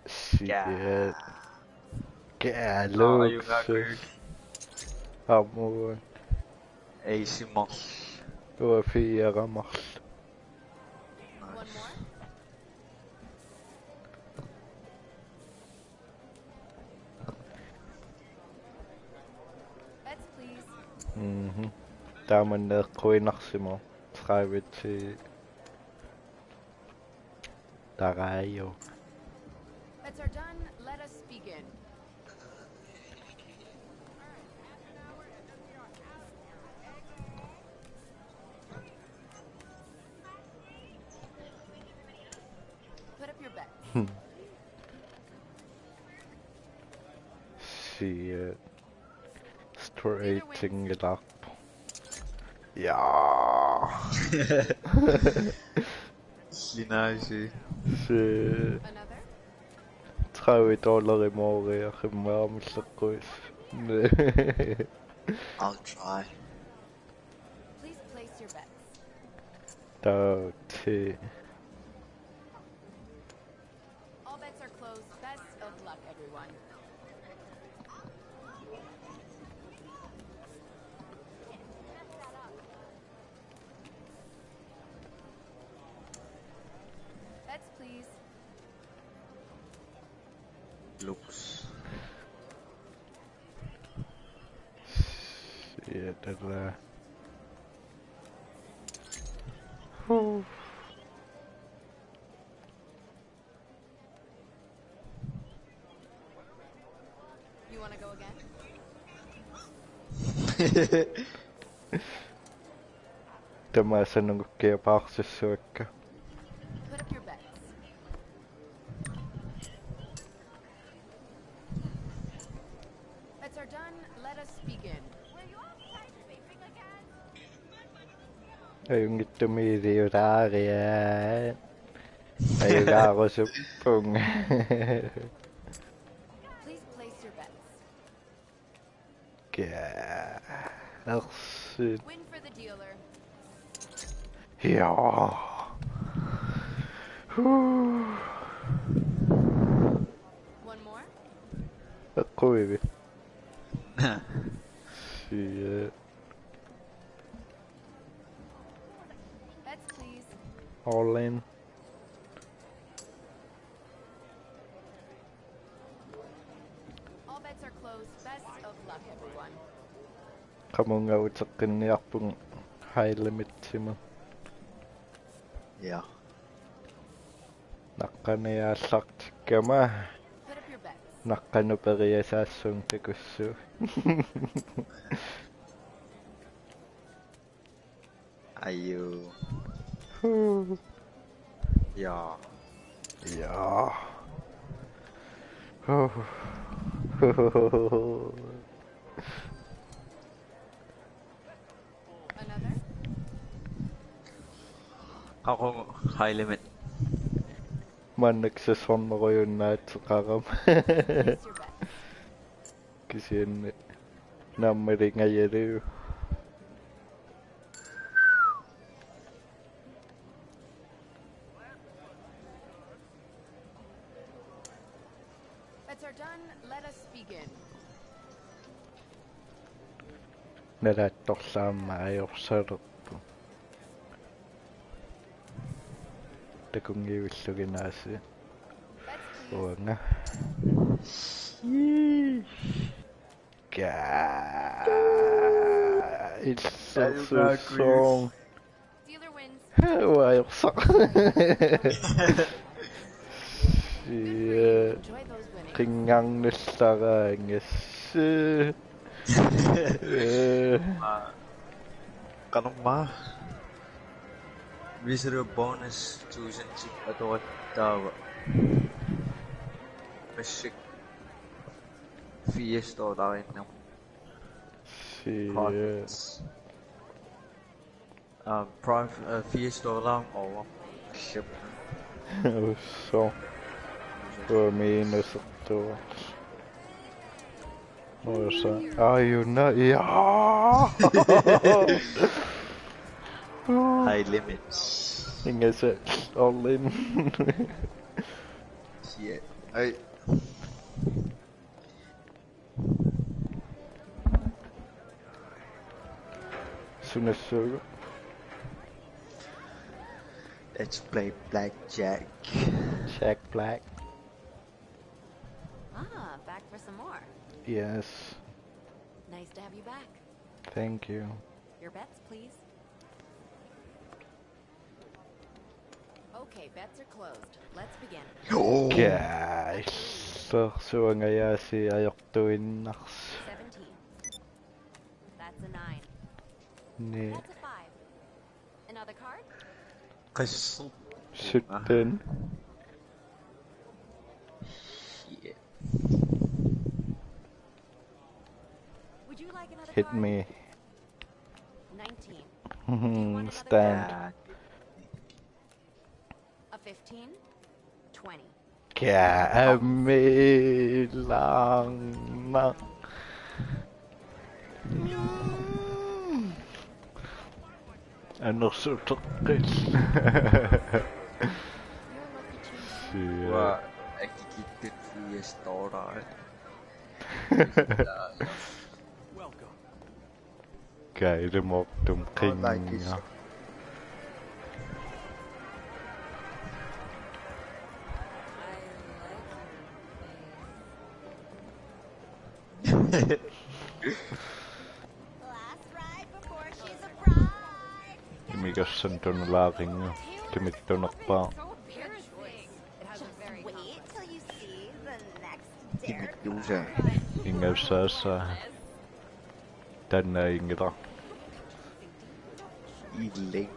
Shit. Ja. Kaaluk. Ajugaakku. Amu. Ei simmer. Uaffiaramarl. One more. Bets, please. Mhm. Tamanna eqquinarsimavoq. Tredive til. Tarajo. Bets are done. Let us begin. Put up your bets. Si. Straighting it up. Ja. Linaisi. Si. Another? Tredive dollarit mooriarimmaamillu quis. I'll try. Please place your bets. Tauti. All bets are closed. Best of luck, everyone. Bets, please. Looks. Yeah, that's uh. Whew. You want to go again? Tamaasa nungukkiapaarsussuakka. Put up your bets. Bets are done. Let us begin. Ajunngitsumik iliuulaariaat. Ajugaarusuppunga. Please place your bets. Kæ. Ersit. Win for the dealer. Ja. Huh. One more. Eqquivit. Shit. Bets, please. All in. All bets are closed. Best of luck, everyone. Qamunga uteqqinniarpunga high limit-imut. Ja. Naqqaniaallartikkama. Put up your bets. Naqqanut periasaassuunga takussuugut. Aju. Huh. Ja. Ja. Huh. Another? Qaqugu high limit. Maannakkut sassornerujunnaatseqarama. Kisianni naammalingajalu. Bets are done. Let us begin. Nalaattorlaamma ajorsalerpoq. Takunngivillugu naasi. Uanga. Ka. Illersuussoq. Dealer wins. Uajorsaq. Good for you. Enjoy those winnings. Qingarnillaraangassi. Ee. Aa, qanormaa. Viser du bonus tusind atorattaava. Massakkut firs dollariinnarmik. Shit. Profits. Um, prof-, uh, firs dollar over. Shit. Usso. Uanga minusertuuvoq. Usso. Ajunna, ja. High limits. Ingasaat all in. Shit. Ai. Sunassuugut? Let's play blackjack. Jack Black. Ah, back for some more. Yes. Nice to have you back. Thank you. Your bets, please. Okay, bets are closed. Let's begin. Joo. Kaasersuangajaasi ajortuinnarsi. Seventeen. That's a nine. Ni. That's a five. Another card? Qassu. Sytten. Shit. Would you like another card? Hit me. Nineteen. Do you want another card? Stand. A fifteen? Twenty. Kaamilaarna. Anersuteqqil. Sia. Uanga akikitsut firs dollarit. Kailimortum qinga. Imigassan tunulaaqinga kimittunerpaa. Just wait till you see the next Kimittuusa. Ingassaasa. Taanna inngilaq. Illit.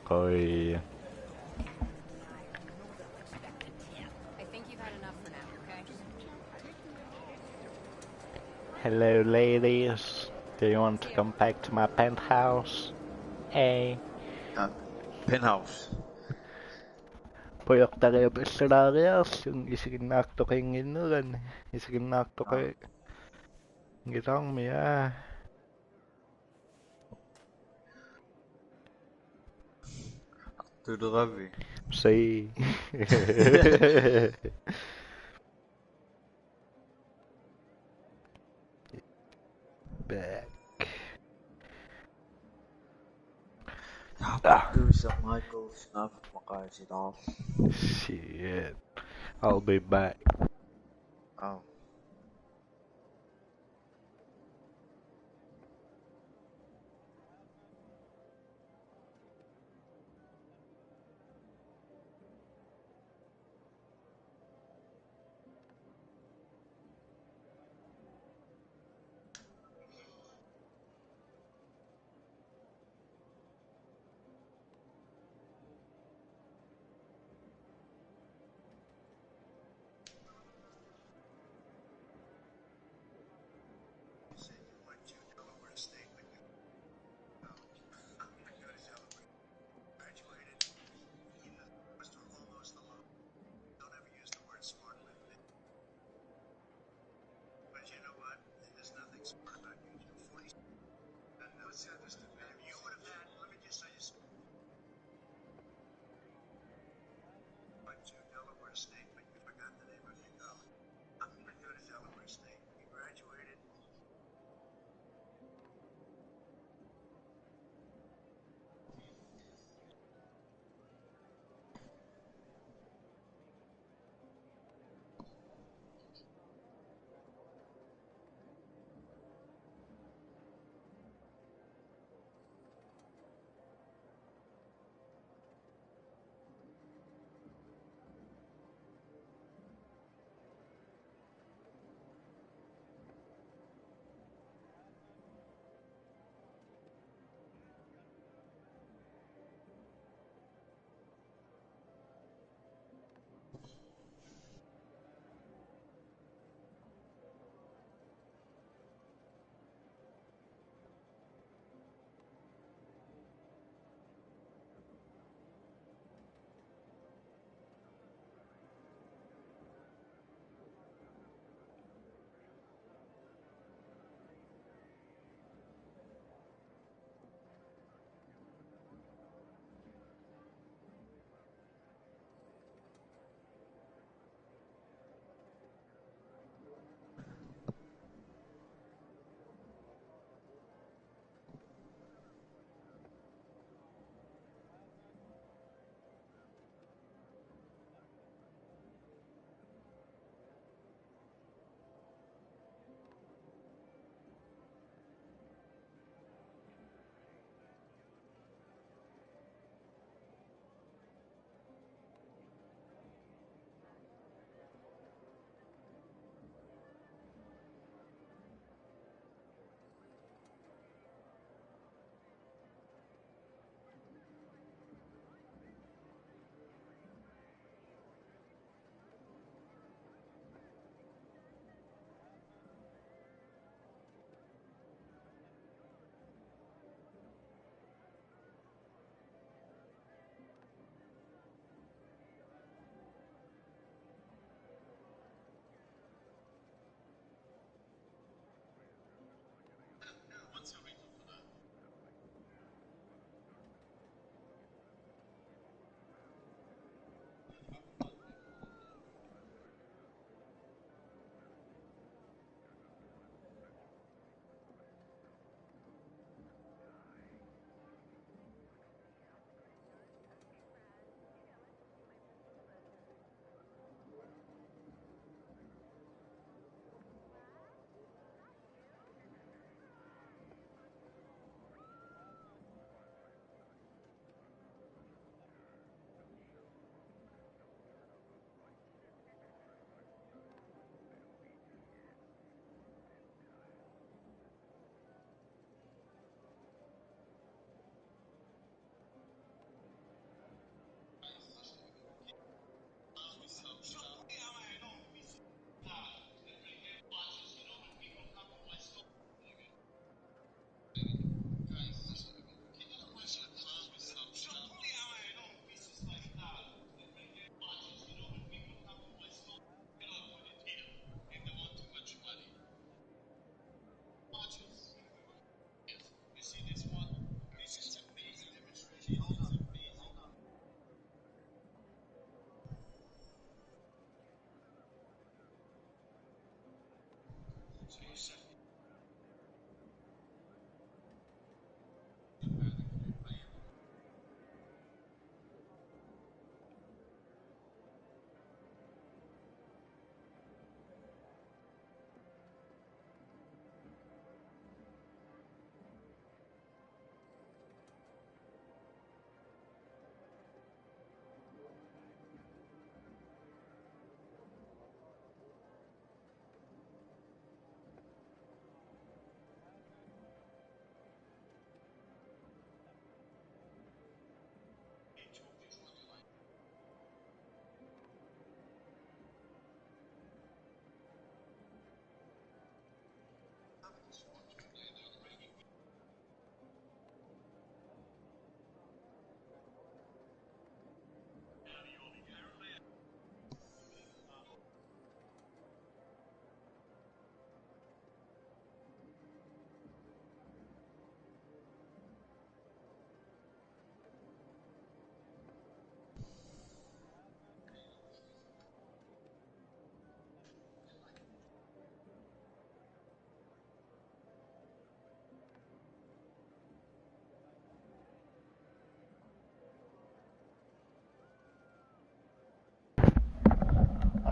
Qoi. I think you've had enough for now, okay? Hello, ladies. Do you want to come back to my penthouse? Eh? Ah, penthouse. Pujortariup allalaariarlunga isiginnaartoqannginnerani, isiginnaartoqanngilarmi, aa. Artuleravit. Sii. Back. Ah. Tusa Michael Snuff maqaasilaar. Shit. I'll be back. Oh. If you would have had, let me just say this. Went to Delaware State, but you forgot the name of your college. How did you go to Delaware State? You graduated.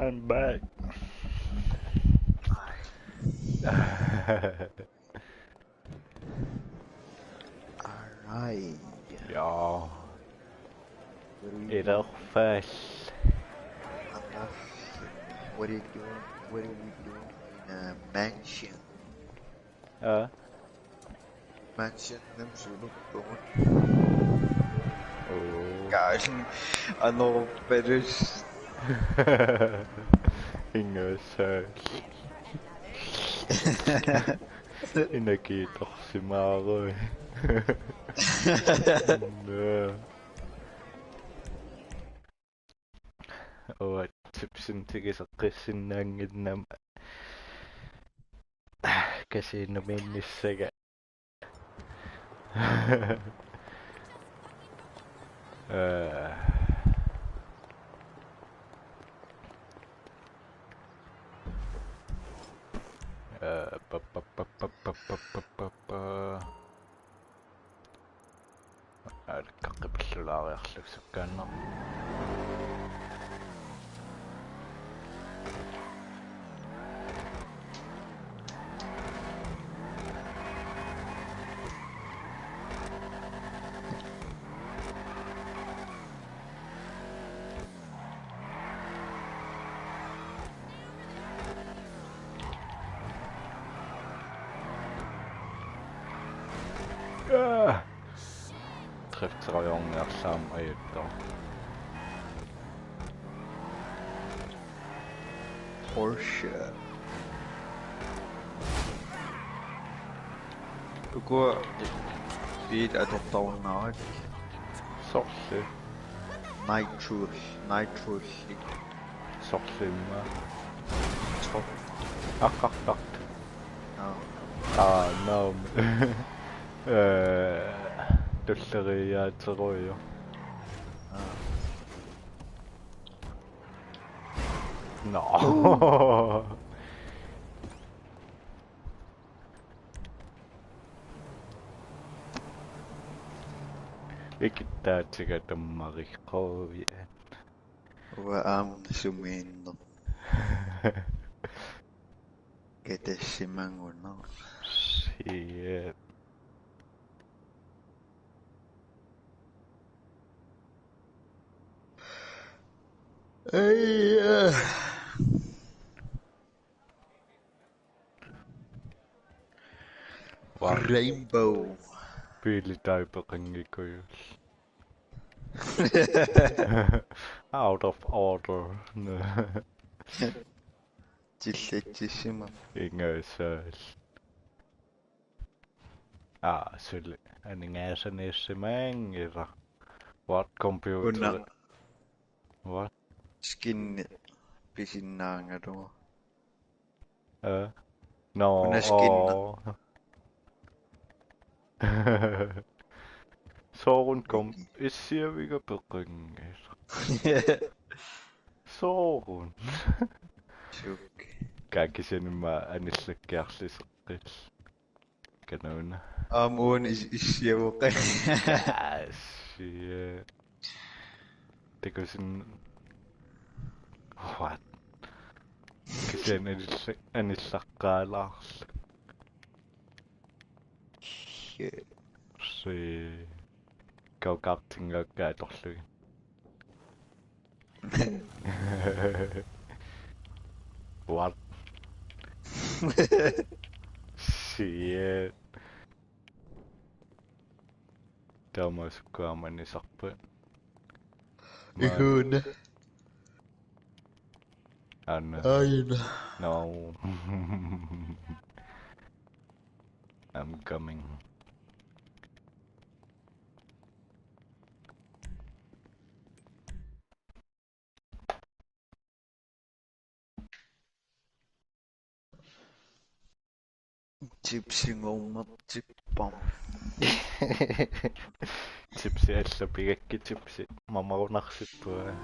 I'm back. Alright. Ja. What are we doing? Ilorfal. What are you doing? What are we doing in a mansion? Ja. Mansion nem sulu. Oh. Gosh. Ano, British. Inga sal. Inakiitorsimaaruit. Nää. Uanga chipsinik tikiseqqissinnaannginnama kasiinumiinnissaga. Eh. Eh, pa, pa, pa. Aalakkaqqipillulaariarlugu sukkaannaq. Ah! Drifteriorniarlugu ajuttoq. Porsche. Uku biilit atortarunnaarakkit. Sorleq? Nitro, Nitro. Sorleq immaqa. Tro. Aqqartartut. Aa. Aa, no. Eh, tulleriiaaterujuk. Aa. No. Ikittaatiga tammariqquviat. Uanga aamma sumiinneq. Katassimaguna. Shit. Ai, ah. Wow. Rainbow. Biilit taava peqanngikkuit. Out of order. Tillatsissimapput. Ingasaal. Aa, suli. Aningaasaniissimanngilaq. What computer? Una. What? Skinni pisinnaagaluarpoq. Eh? No. Una skinni. Oh. Soorunami issiaviga peqanngilaq. Soorlu. Suk. Kisianni immaqa anillakkiarlusi qil. Kanuna. Aamma uani is-, issiavoq. Asia. Takusin. What? Kisianni anilla-, anillaqqaalaarlugu. Shit. Si. Go-kartinngakka atorlugit. What? Shit. Taamasukkut aamma anisarput. Maa. Ihuuna. Anna. Aina. No. I'm coming. Chipsi ngornertippara. Chipsi allapigakku chipsi mamarunarsippara.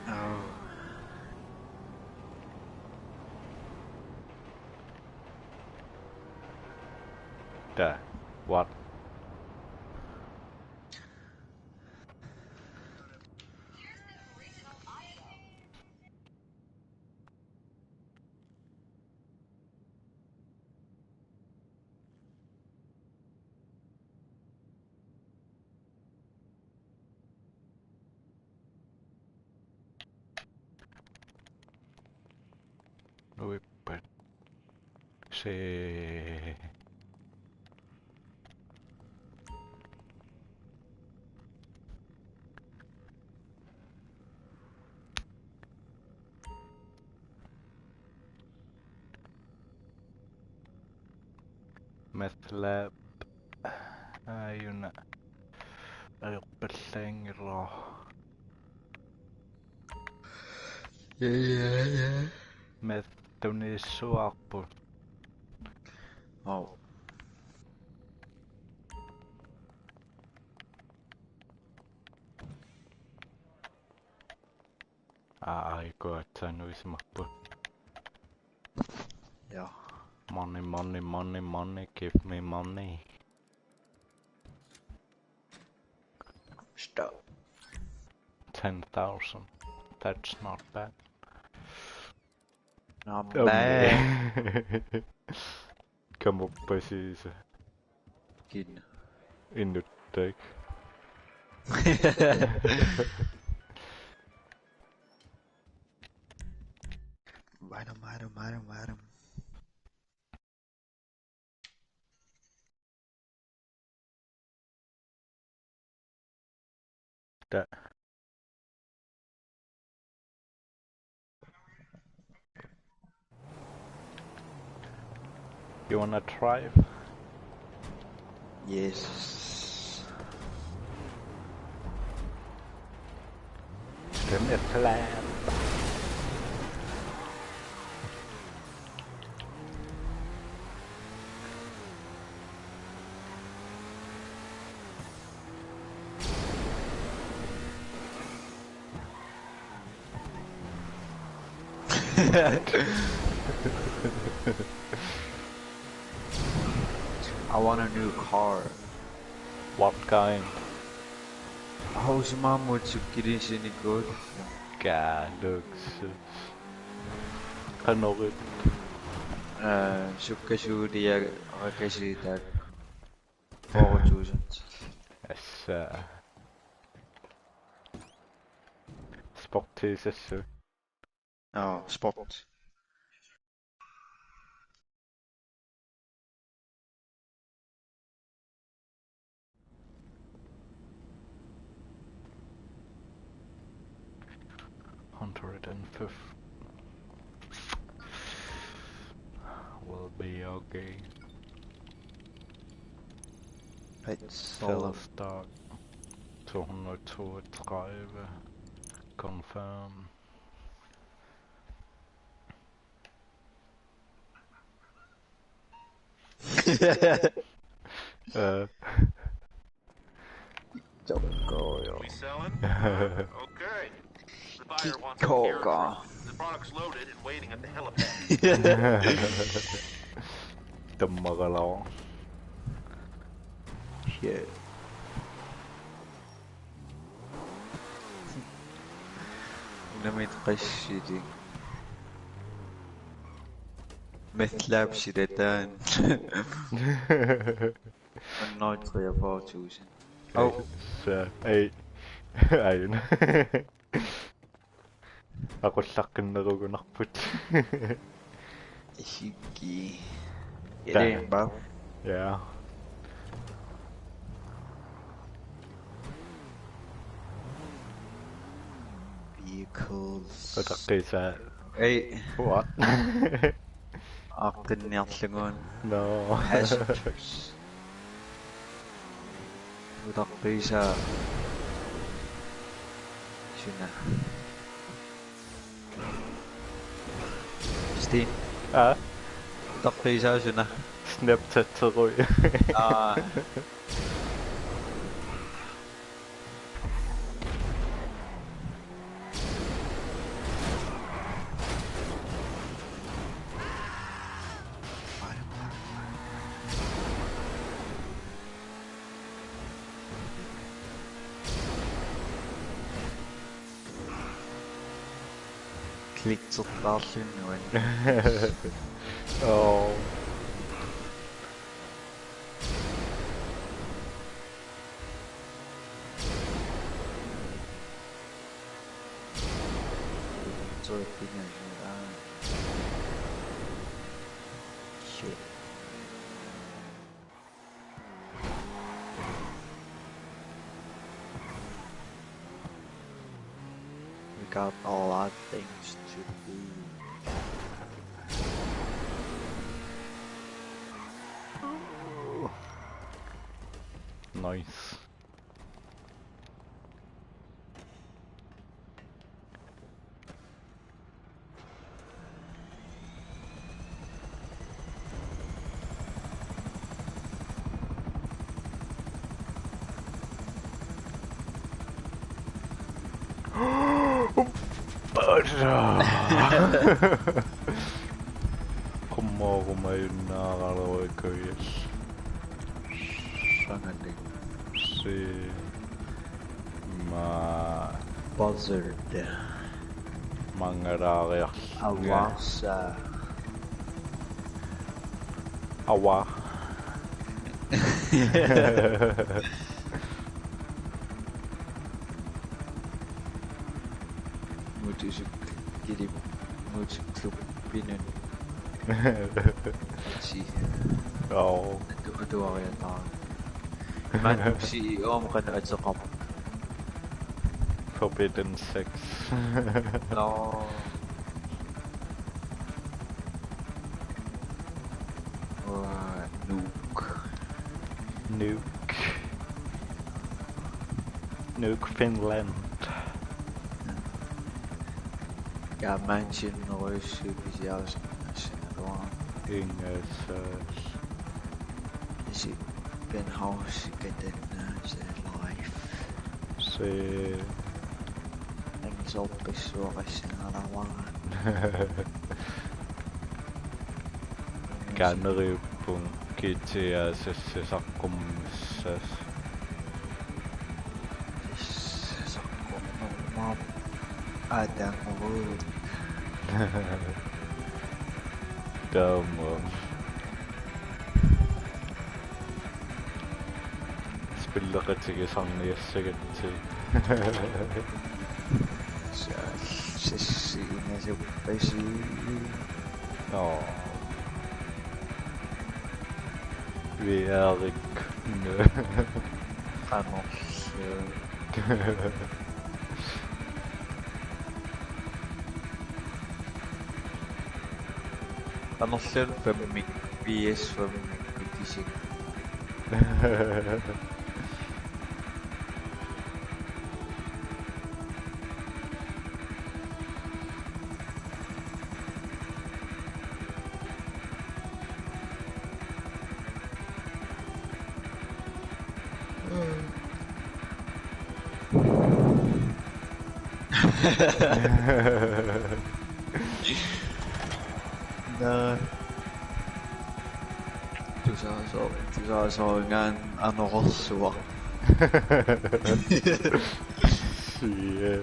Aa. Tää. What? Pi. Meth lab. Aajuna. Ajorpallaanngilaq. Ja, ja, ja. Meth tunniussavarput. Au. Aa, ai, kuatsanuisimapput. Ja. Money, money, money, money, give me money. Stop. Ten thousand. That's not bad. Not bad. Kamuppa siisa. Kin. Innuttaik. Madam, madam, madam, madam. That. You wanna drive? Yes. Give me a clap. I want a new car. What kind? Hausimaamut sukkilisini good. Kaa, luksus. Qanoq? Eh, sukkasuuliarakasiitaak. Four tusind. Assa. Sportiusassaaq. Aa, sport. Hundred and fifty. Will be okay. Let's sell them. Start. Two hundred twenty-five. Confirm. Uh. Don't go, yo. We selling? Okay. The buyer wants the carriage. The product's loaded and waiting at the helipad. Tammagalao. Shit. Namit qashitik. Meth lab silataan. Hundrede treogfyrre tusind. Au. Så, ei. Ej. Aqullaqqinnerugunarput. Isikki. Taa. Elimba. Ja. Vehicles. Utaqqiisaa. Ei. What? Aqqinniarlugu. No. Passengers. Utaqqiisaa. Suna. Steen. Aa? Utaqqiisaa suna. Snapchatterui. Aa. Kliksertaarluni uani. Oo. Sorry, pinga, ah. We got a lot of things to do. Nice. Qummut qummut ajunnaaraluarukku. Sangatik. Si. Ma. Buzzard. Mangalaariarlunga. Avarsa. Awa. Motorcykel, motorcykel pinun. Si. Joo. Atu-, atuariataarami. Maanna C E O-mut qanoq ateqarput? Forbidden Sex. Nå. Uaa, Nuuk. Nuuk. Nuuk, Finland. Ja, mansion, Norge, pisiarisarnaassagaluarama. Ingasaas. Isi penthouse katannaasai life. Si. Angisoorpassuaqassagaluarama. Kaaneriuppunga G T A seks saqqummissasoq. Saqqummerma atangoruut. Taama. Spilleqatigisarniassagatsigit. Sa-, sassi inasuppasi. Nå. V R-ikkut. Qanorlu. Qanorluunniit fammik, P S fammik, tisikkut. Naa. Tusaaso-, tusaasoringaanniit anorersuaq. Sie.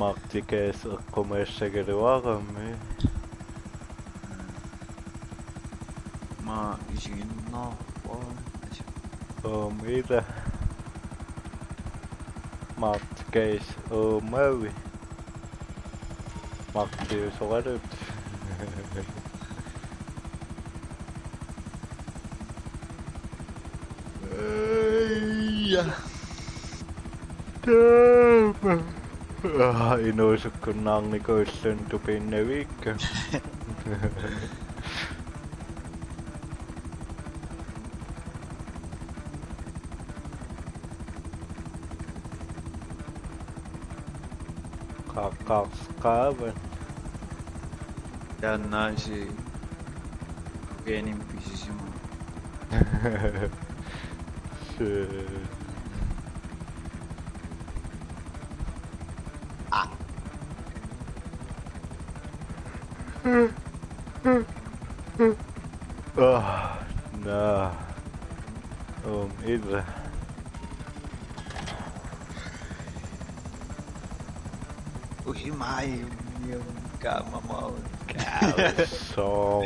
Mark the Gas eqqumiissagaluarami. Maa isiginnaarpoq. Uum, ila. Mark the Gas uumavi. Mark the Gas oqalut. Eija. Taama. Aa, inuusukkunnaarnikuulluni tupiinnaviikka. Qaqqarsqaavat. Taannaasi kokainimik pisisimasoq. Shit. Ah. Ah, naa. Uum, ila. Himai, mium, kamamau. Kaalsum.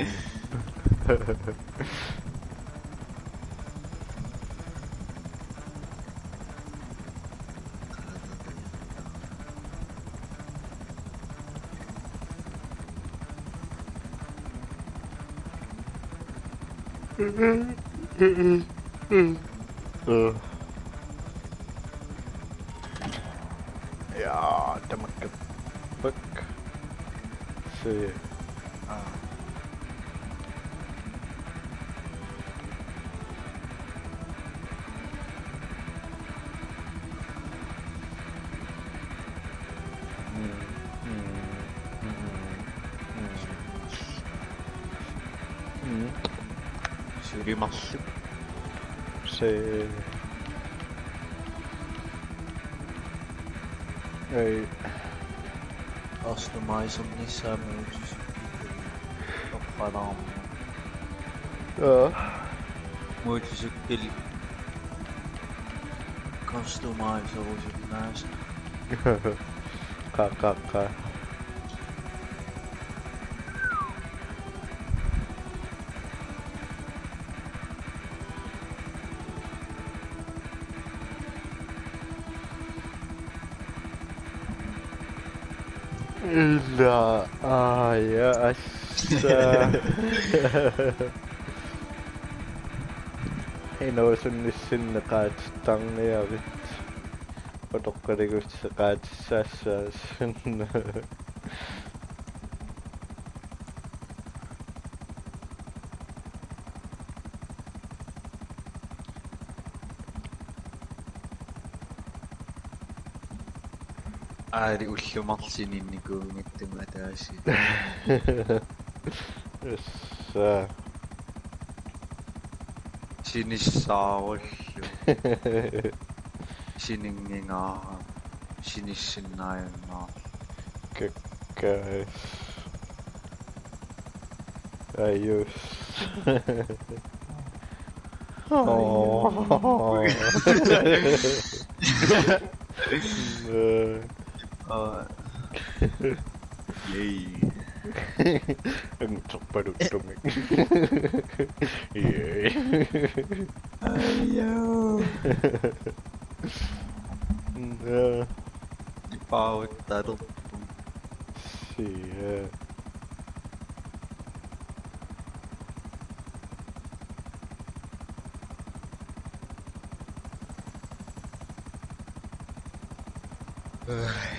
Ja, tamakku. Fuck. Se. Ah. Mm, mm, mm, mm, mm. Mm. Suli marluk. Se. Ei. Customize-ernissaa motorcykel. Toqqalaarma. Joo. Motorcykel. Customize-erusunnaassaaq. Qa, qa, qa. Ila, aa, ja, assa. Inuusunnissinni qaatittarniarit. Utoqqaligussi qaatissaassaasunga. Aali ullut marluk sininnikuunngittumi ataasiarlunga. Issa. Sinissaarullugu. Sininngingaarama. Sinissinnaajunnaarlugu. Kakkaas. Ajus. Åh. Aa. Yay. Anguttorpaluttumik. Yay. Ajo. Naa. Ipaavut talerput. Sia. Ai.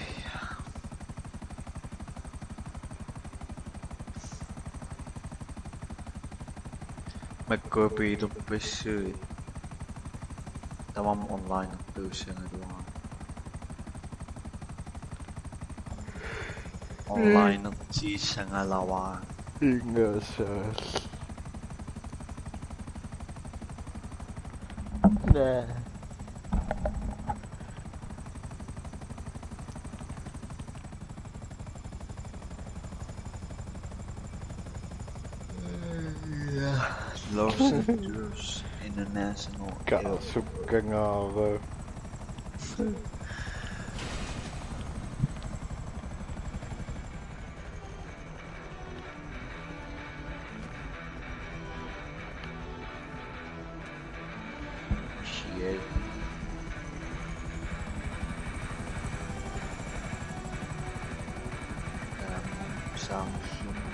Makku piilerpassuit. Tamarmik onlinertuussagaluarput. Onlinertuussagaluarput. Ingasaat. Naa. Los Angeles International Airport. Kaasukkangaarput. Shit. Um, some human.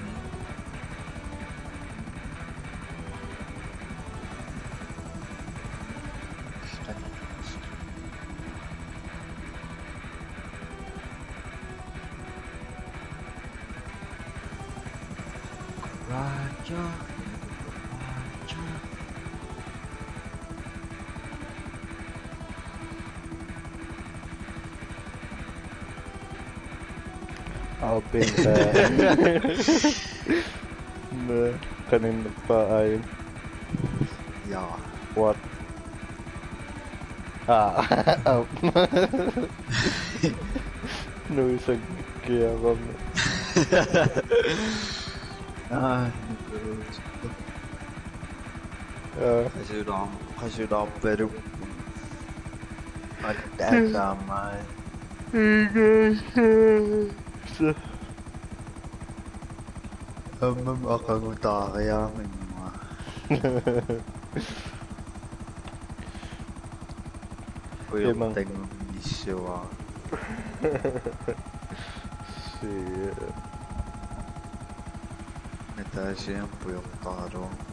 Roger, Roger. I've been there. Nä, qaninnerpaaq aajuna. Ja. What? Aa, au. Nuisakkiarami. Aa, nukuut. Aa. Qasulaam-, qasulaarpaluk. Attaataamai. Ammam aqagutaariarama immaqa. Pujortanngornissuara. Shit. Natasha pujortaraluarpoq.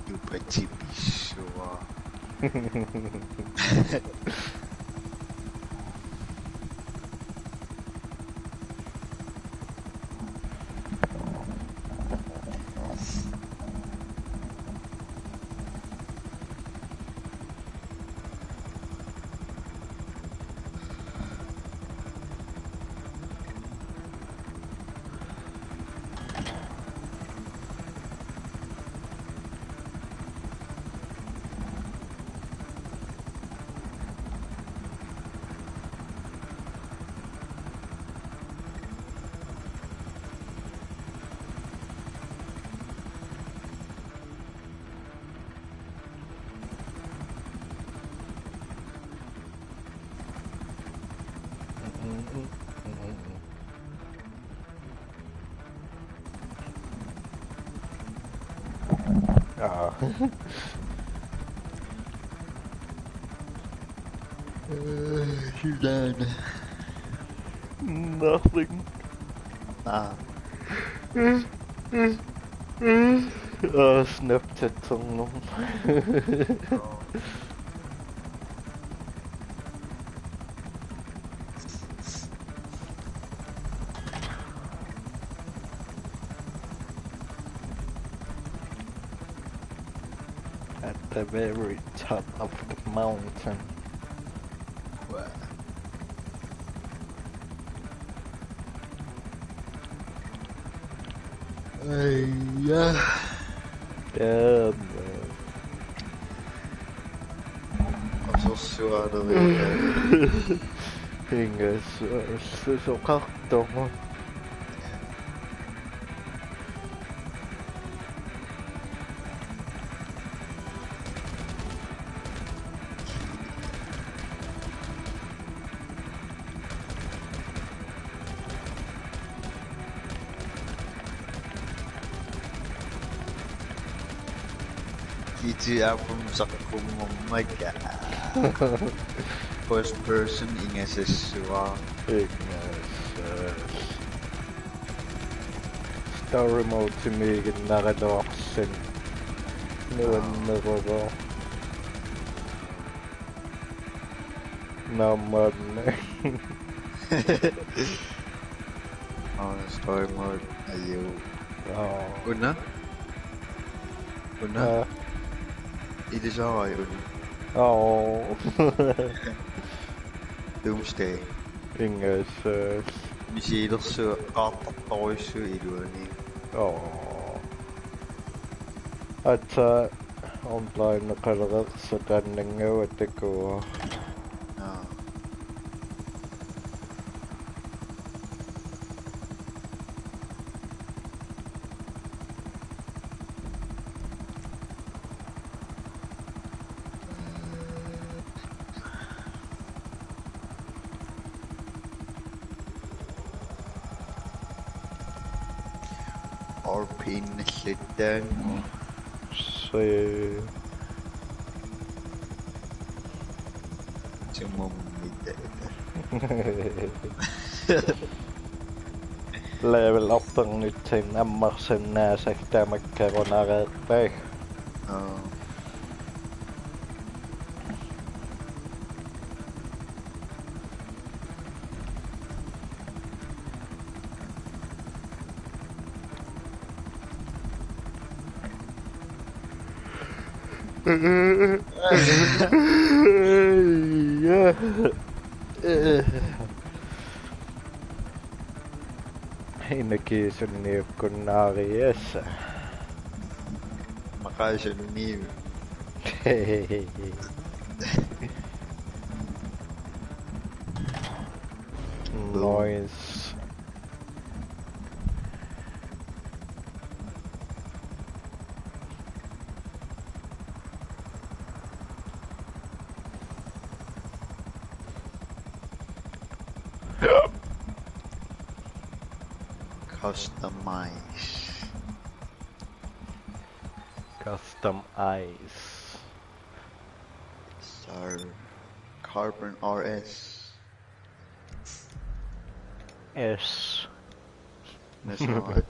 Tupatipissua. Aa. Nothing. Aa. Aa, Snapchat-erneq. At the very top of the mountain. Wow. Aija. Damn, man. Qasorsuarnerit. Ingas, su-, soqartoq. G T A fem saqqummermata. First person ingasassuaq. Ingasas. Story mode-imiiginnaraluarluni. Nuanneruvoq. Naammaanni. Aa, story mode. Ajuu. Aa. Una? Una? Aa. Ilisaarai una. Aa. Doomsday. Ingasas. Missilersuut qaartartorujussuit iluanni. Aa. Aatsaat online-eqalereersoq taannanngua takuua. Aa. Orpin Shitang. Se. Timum mitte. Level up-ernitsinnut ammarsinnaasakka tamakkerunareerpaa. Aa. Inakisunniukkunnaarias. Maqaasunniu. Nice. Customize. Customize. Sir. Carbon R S. S. That's not.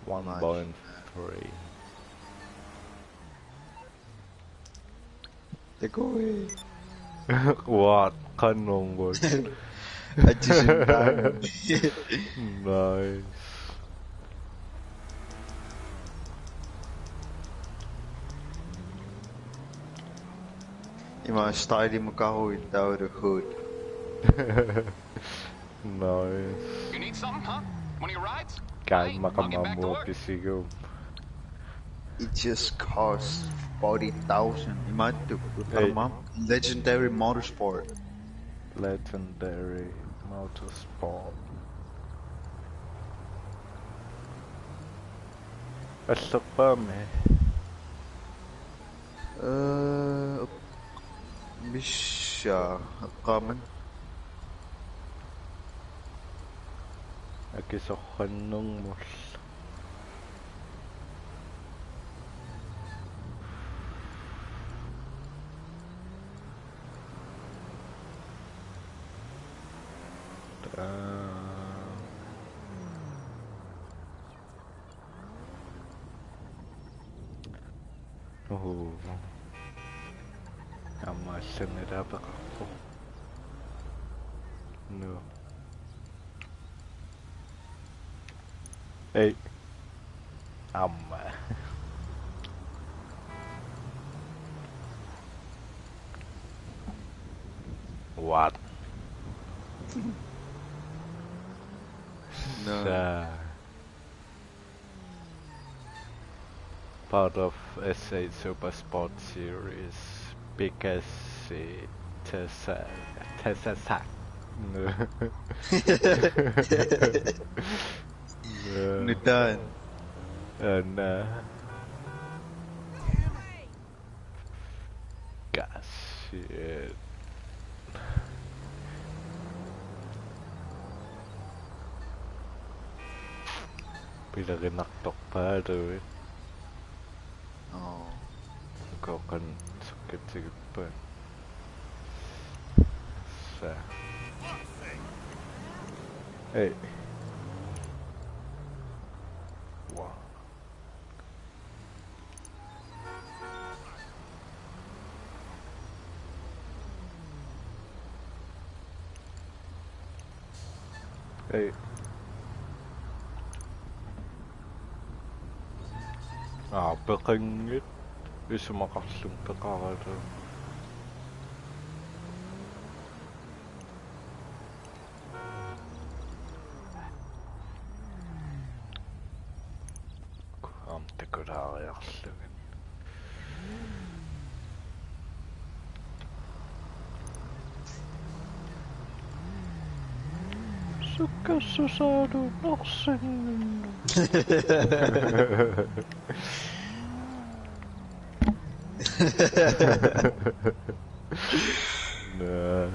One point three. Take away. What? Qanoq? At the same time. Nice. Ima style mukahu in the hood. Nice. You need something, huh? One of your rides? Kai Hey, I'll get back to makamamo work. Pisigo. It just costs forty thousand. Ima tu. Hey. Legendary Motorsport. Legendary Motorsport. Asserpaami. Eh, misha qaman. Akisoqqannermut. Oho. Aamma allanngilaq apeqarpoq. No. Ei. Aamma. What? No. Sa- Part of S eight Super Sport Series. Pikasi Tesa Tesa Sa. No. No. Nutaanik. And uh, gosh, shit. Pilerinartorpaaluit. Oh. Kokan sukkatigippa. Sa. Hey. Wow. Hey. Aa, peqanngilaq isumaqarlunga peqaraluarlunga. Aamma takulaariarlugit. Sukkassusaalu norsinninnu. Nää.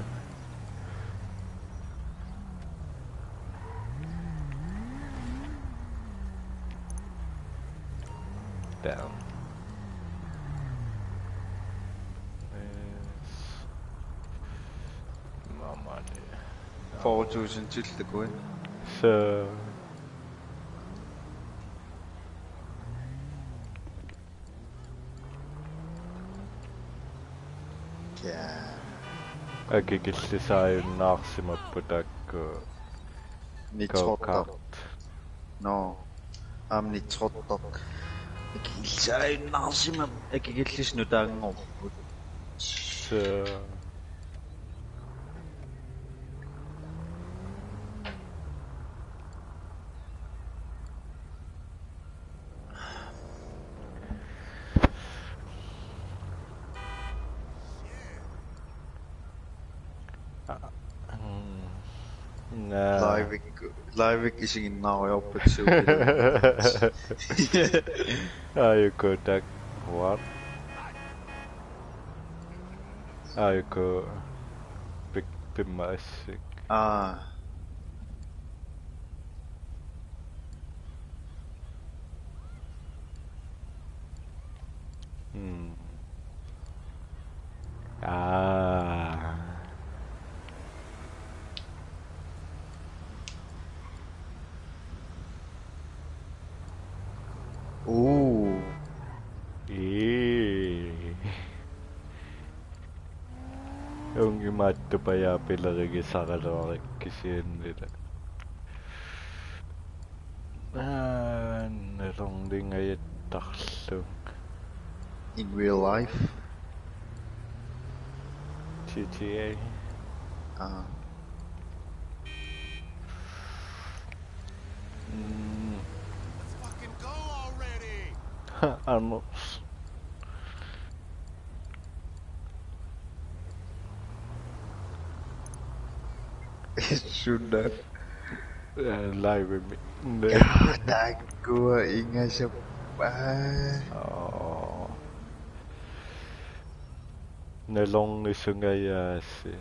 Down. Yes. Mamani. Four tusind til det gode. Så Ja. akikillisaajunnaarsimapput taakku Nitrotter. Go-kart. No. Aamma nitrotter. Akikillisaajunnaarsimapput. Akikillisut nutaanngorput. Så Nää. Live-ikkut, live-ikkut isiginnaarujoorput suut. Aajuku taak what? Aajuku pik-, pimma assik. Aa. Uu. Ii. Uunga imaattupajaapilerigisaraluarik kisiannili. Aa, nalorningajattarlunga. In real life? G T A. Ah. Mm. Let's fucking go already! Ano. Suna. Eh, live mi. Ne. Kaa, taakkua ingasap-, aa. Oo. Nalornisungajaassi.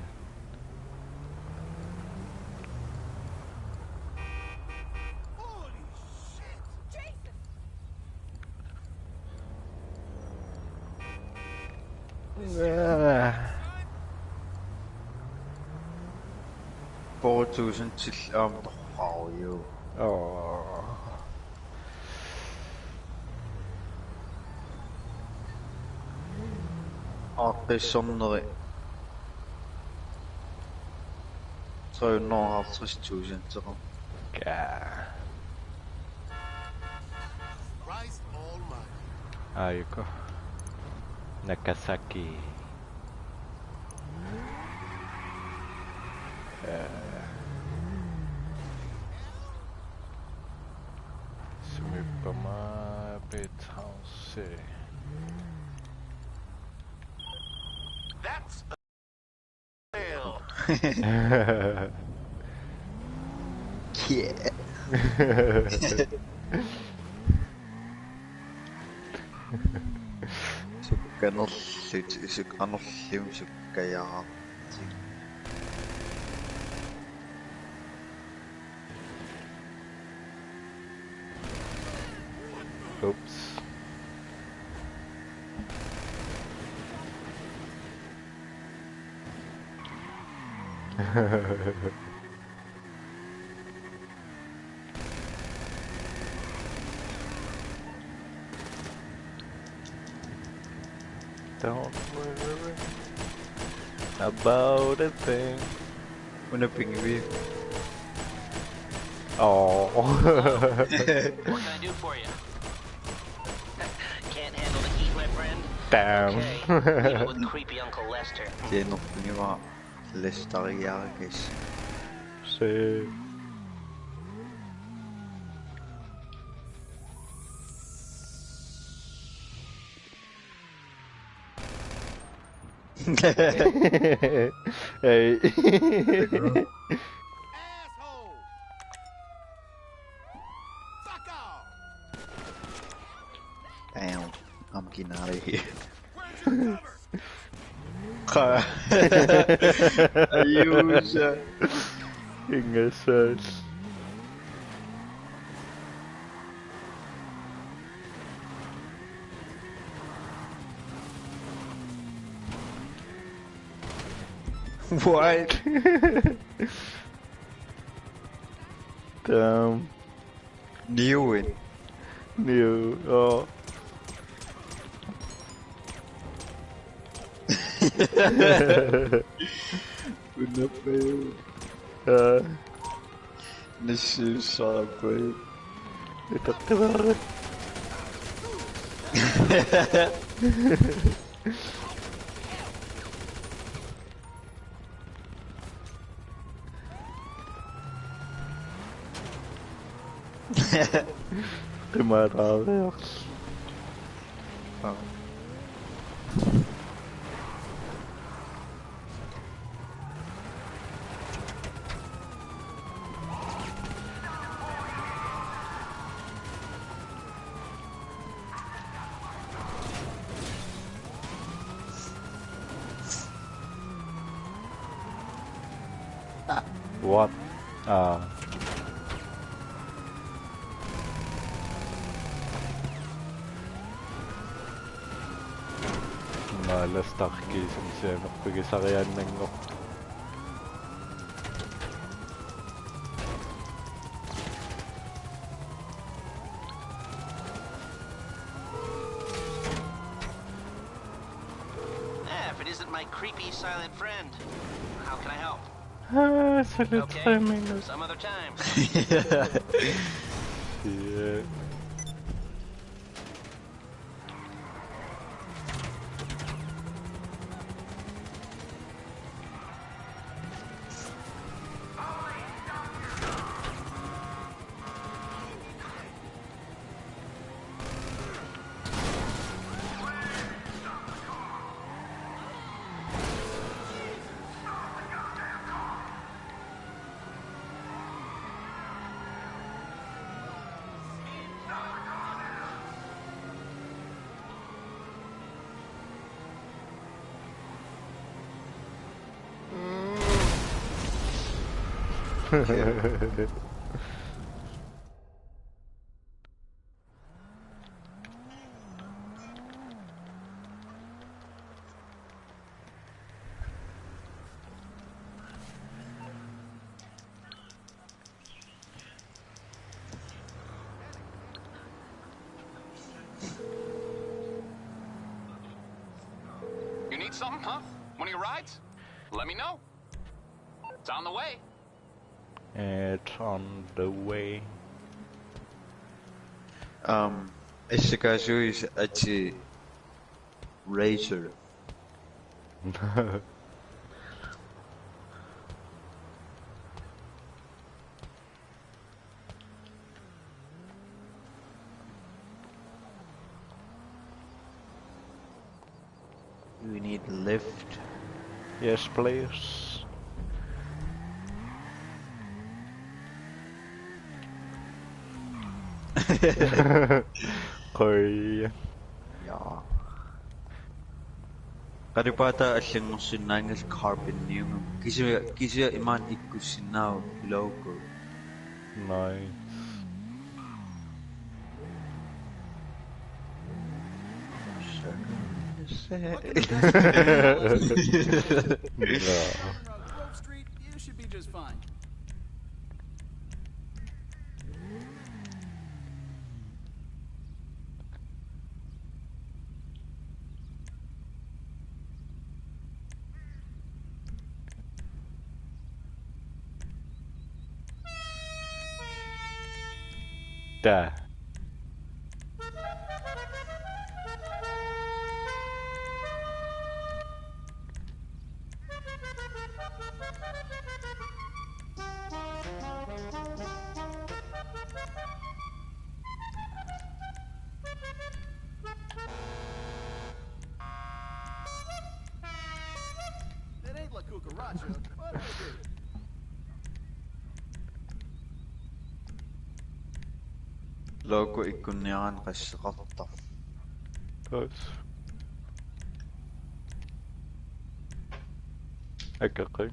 Four tusind til om, jo. Åh. Aaqqissorneri tre hundrede og halvtreds tusind til. Ja. Rise all mine. Aiko. Nagasaki. Eh. Sumiippama Pete House. That's a fail. Yeah. Sukkanerlutik, suk-, anorlimmik sukkajaartik. Oops. Don't worry about a thing. Una pingvi. Oh. What can I do for you? Can't handle the heat, my friend? Damn. Okay. Leave it with creepy Uncle Lester. Tienerpunivara Lester Jarkes. Se. Hey. Asshole! Fuck off! Damn, I'm getting out of here. Where'd you come Qa-, ayuusa. Ingasal. What? Damn. New in. New, oh. Unapeu. Ah. Nissi saapui. Itaqivarat. Qimaataariarl. What? Ah. Malastarki sumsianerpigisariaannanngorpoq. Creepy silent friend. How can I help? Ah, salut Okay. Simon. Some other time. Yeah. You need something, huh? One of your rides? Let me know. It's on the way. It's on the way. Um, Ishikazu is actually Razor. We need lift. Yes, please. Koi. Ja. Qalipaataa allanngorsinnaanngilaq carbonium. Kisianni kisianni imaanngikkussinnaavat logo. Nice. Look at the best. Yeah. Grove Street, you should be just fine. Da. It ain't La Cucaracha, but it is. Logo ikkunniaraanni qasseqartarpoq. Thanks. Akaqi.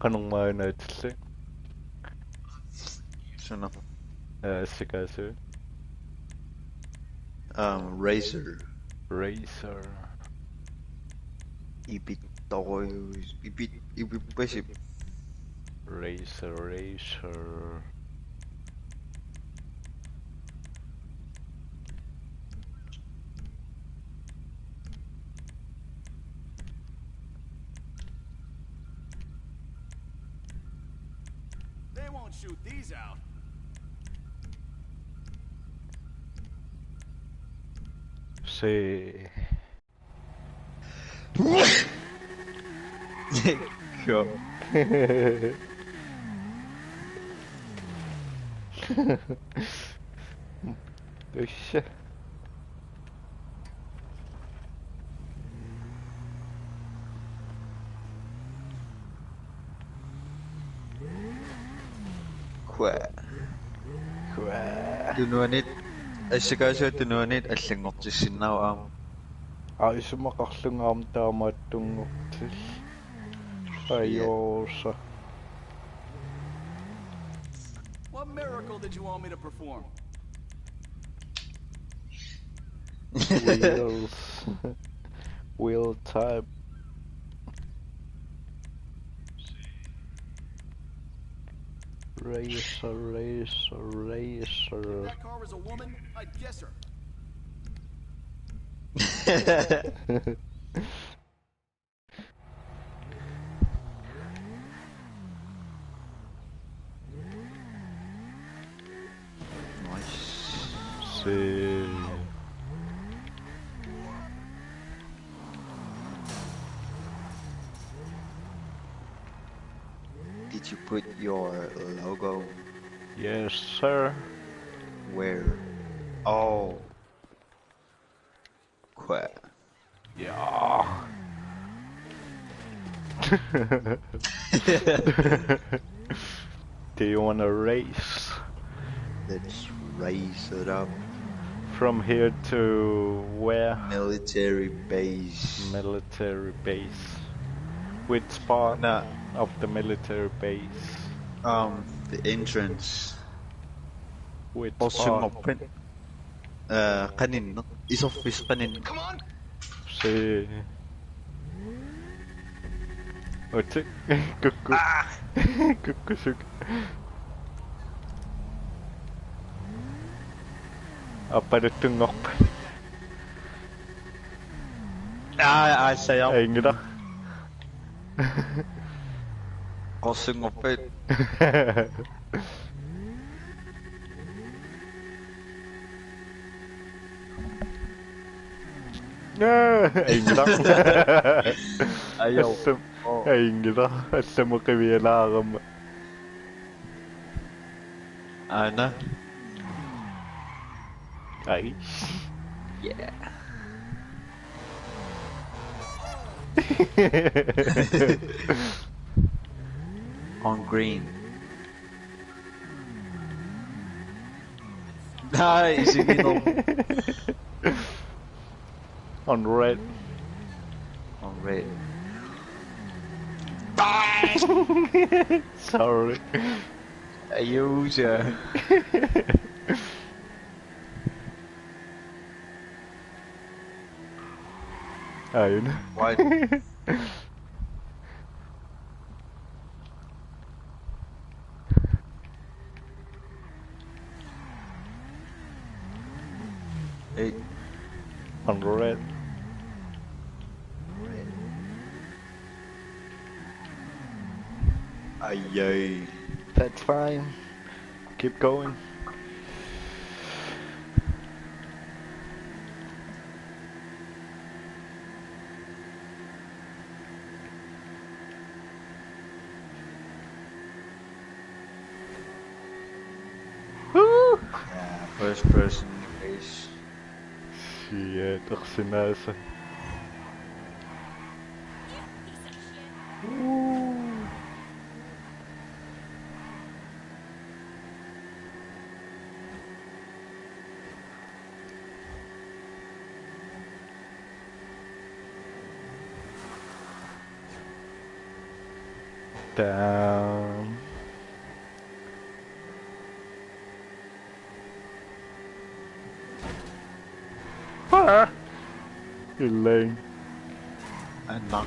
Qanormaa inaatilli? Suna. Eh, Ishikazu. Um, Razor. Razor. Ibittorujuis. Ibit, ibippasip. Razor, Razor. They won't shoot these out. See. Go. Ush. Kua. Kua. Tunuanit, Ishikazu tunuanit allanngortissinnaavoq aamma. Aa, isumaqarlunga aamma taamaattunngortillugu. Ajoosa. What miracle did you want me to perform? Wheels. Wheel type. Racer, racer, racer. That car was a woman, I'd guess her. Nice. See. Did you put your logo? Yes, sir. Where? Oh. Quit. Yeah. Do you wanna race? Let's race it up. From here to where? Military base. Military base. Which part of the military base? Um, the entrance. Which part? Bossing open. Ee, qaninneq, isorfissaq qaninneq. Come on. See. Otsi. Kukku. Ah! Kukkusuk. Appaluttunngorpa. Aa, aa, saja. Ainngila. Qorsunngorpit. Ainngila. Ajo. Allam-, oh. Ainngila. Allamut qivialaarama. Aana. Ai. Yeah. On green. Nice, you know. On red. On red. Sorry. Ayo, siya. Ayun. What? Hey. On red. Ay, ay. That's fine. Keep going. Woo! Yeah, first person race. Shit, eqsimaasa. Woo! Damn. Ah! Elaine. Anna.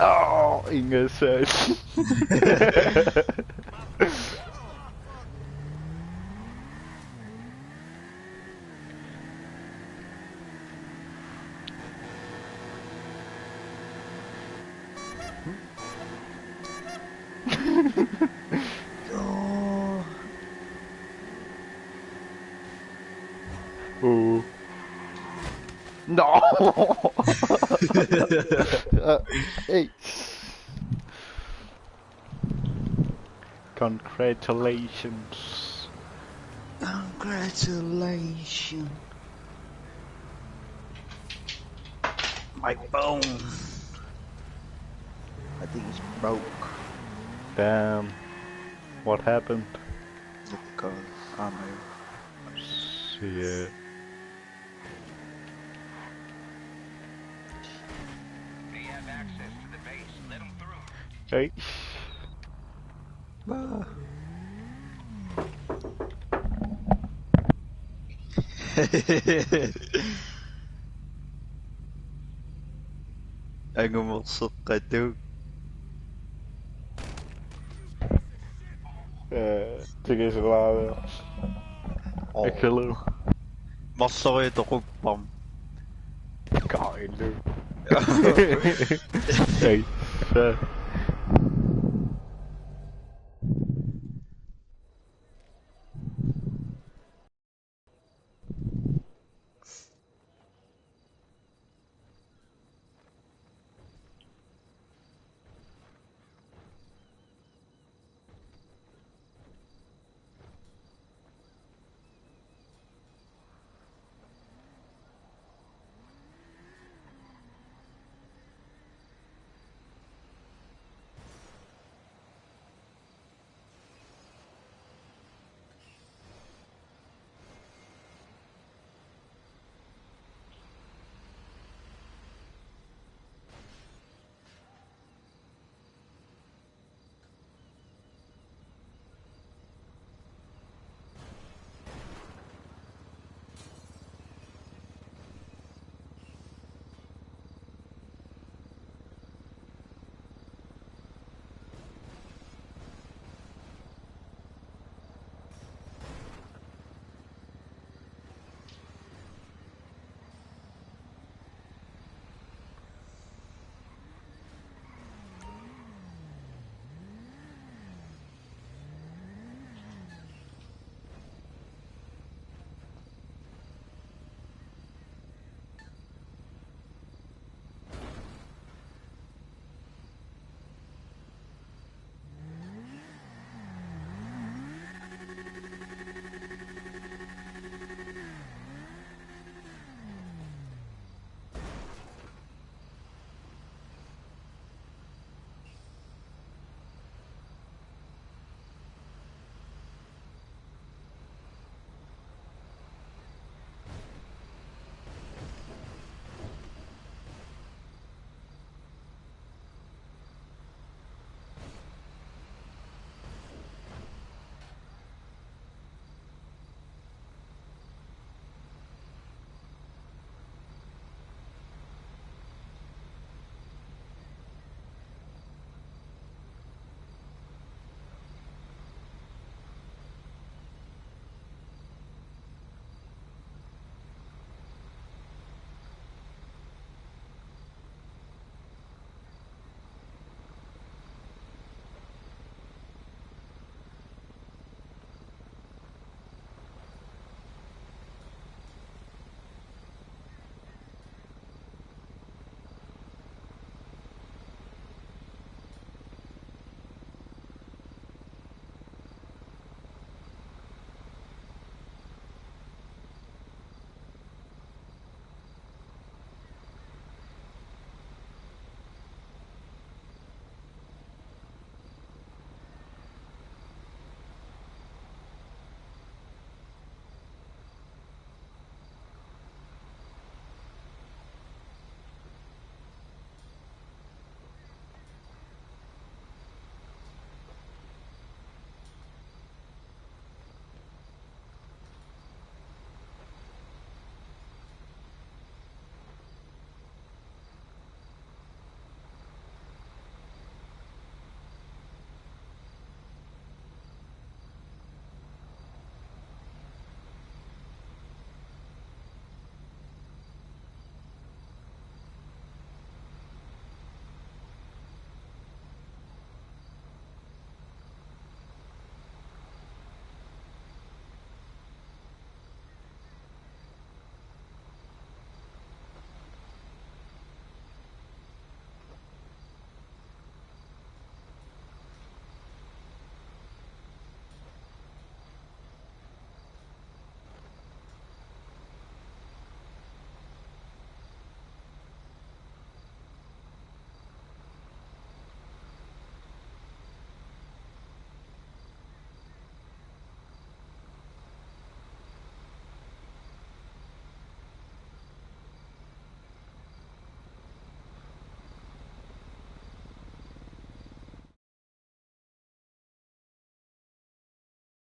Oh, ingasal. Oh. No. Uh, hey. Congratulations. Congratulations. My bone. I think it's broke. Damn. What happened? Look, uh, hammer. Shit. They have access to the base. Let 'em through. Hey. Ah. Angumersoqqatuk. Eh, tigisulaave. Oh. Akelu. Marloriutoqupparma. Kailu. Ei. Fa.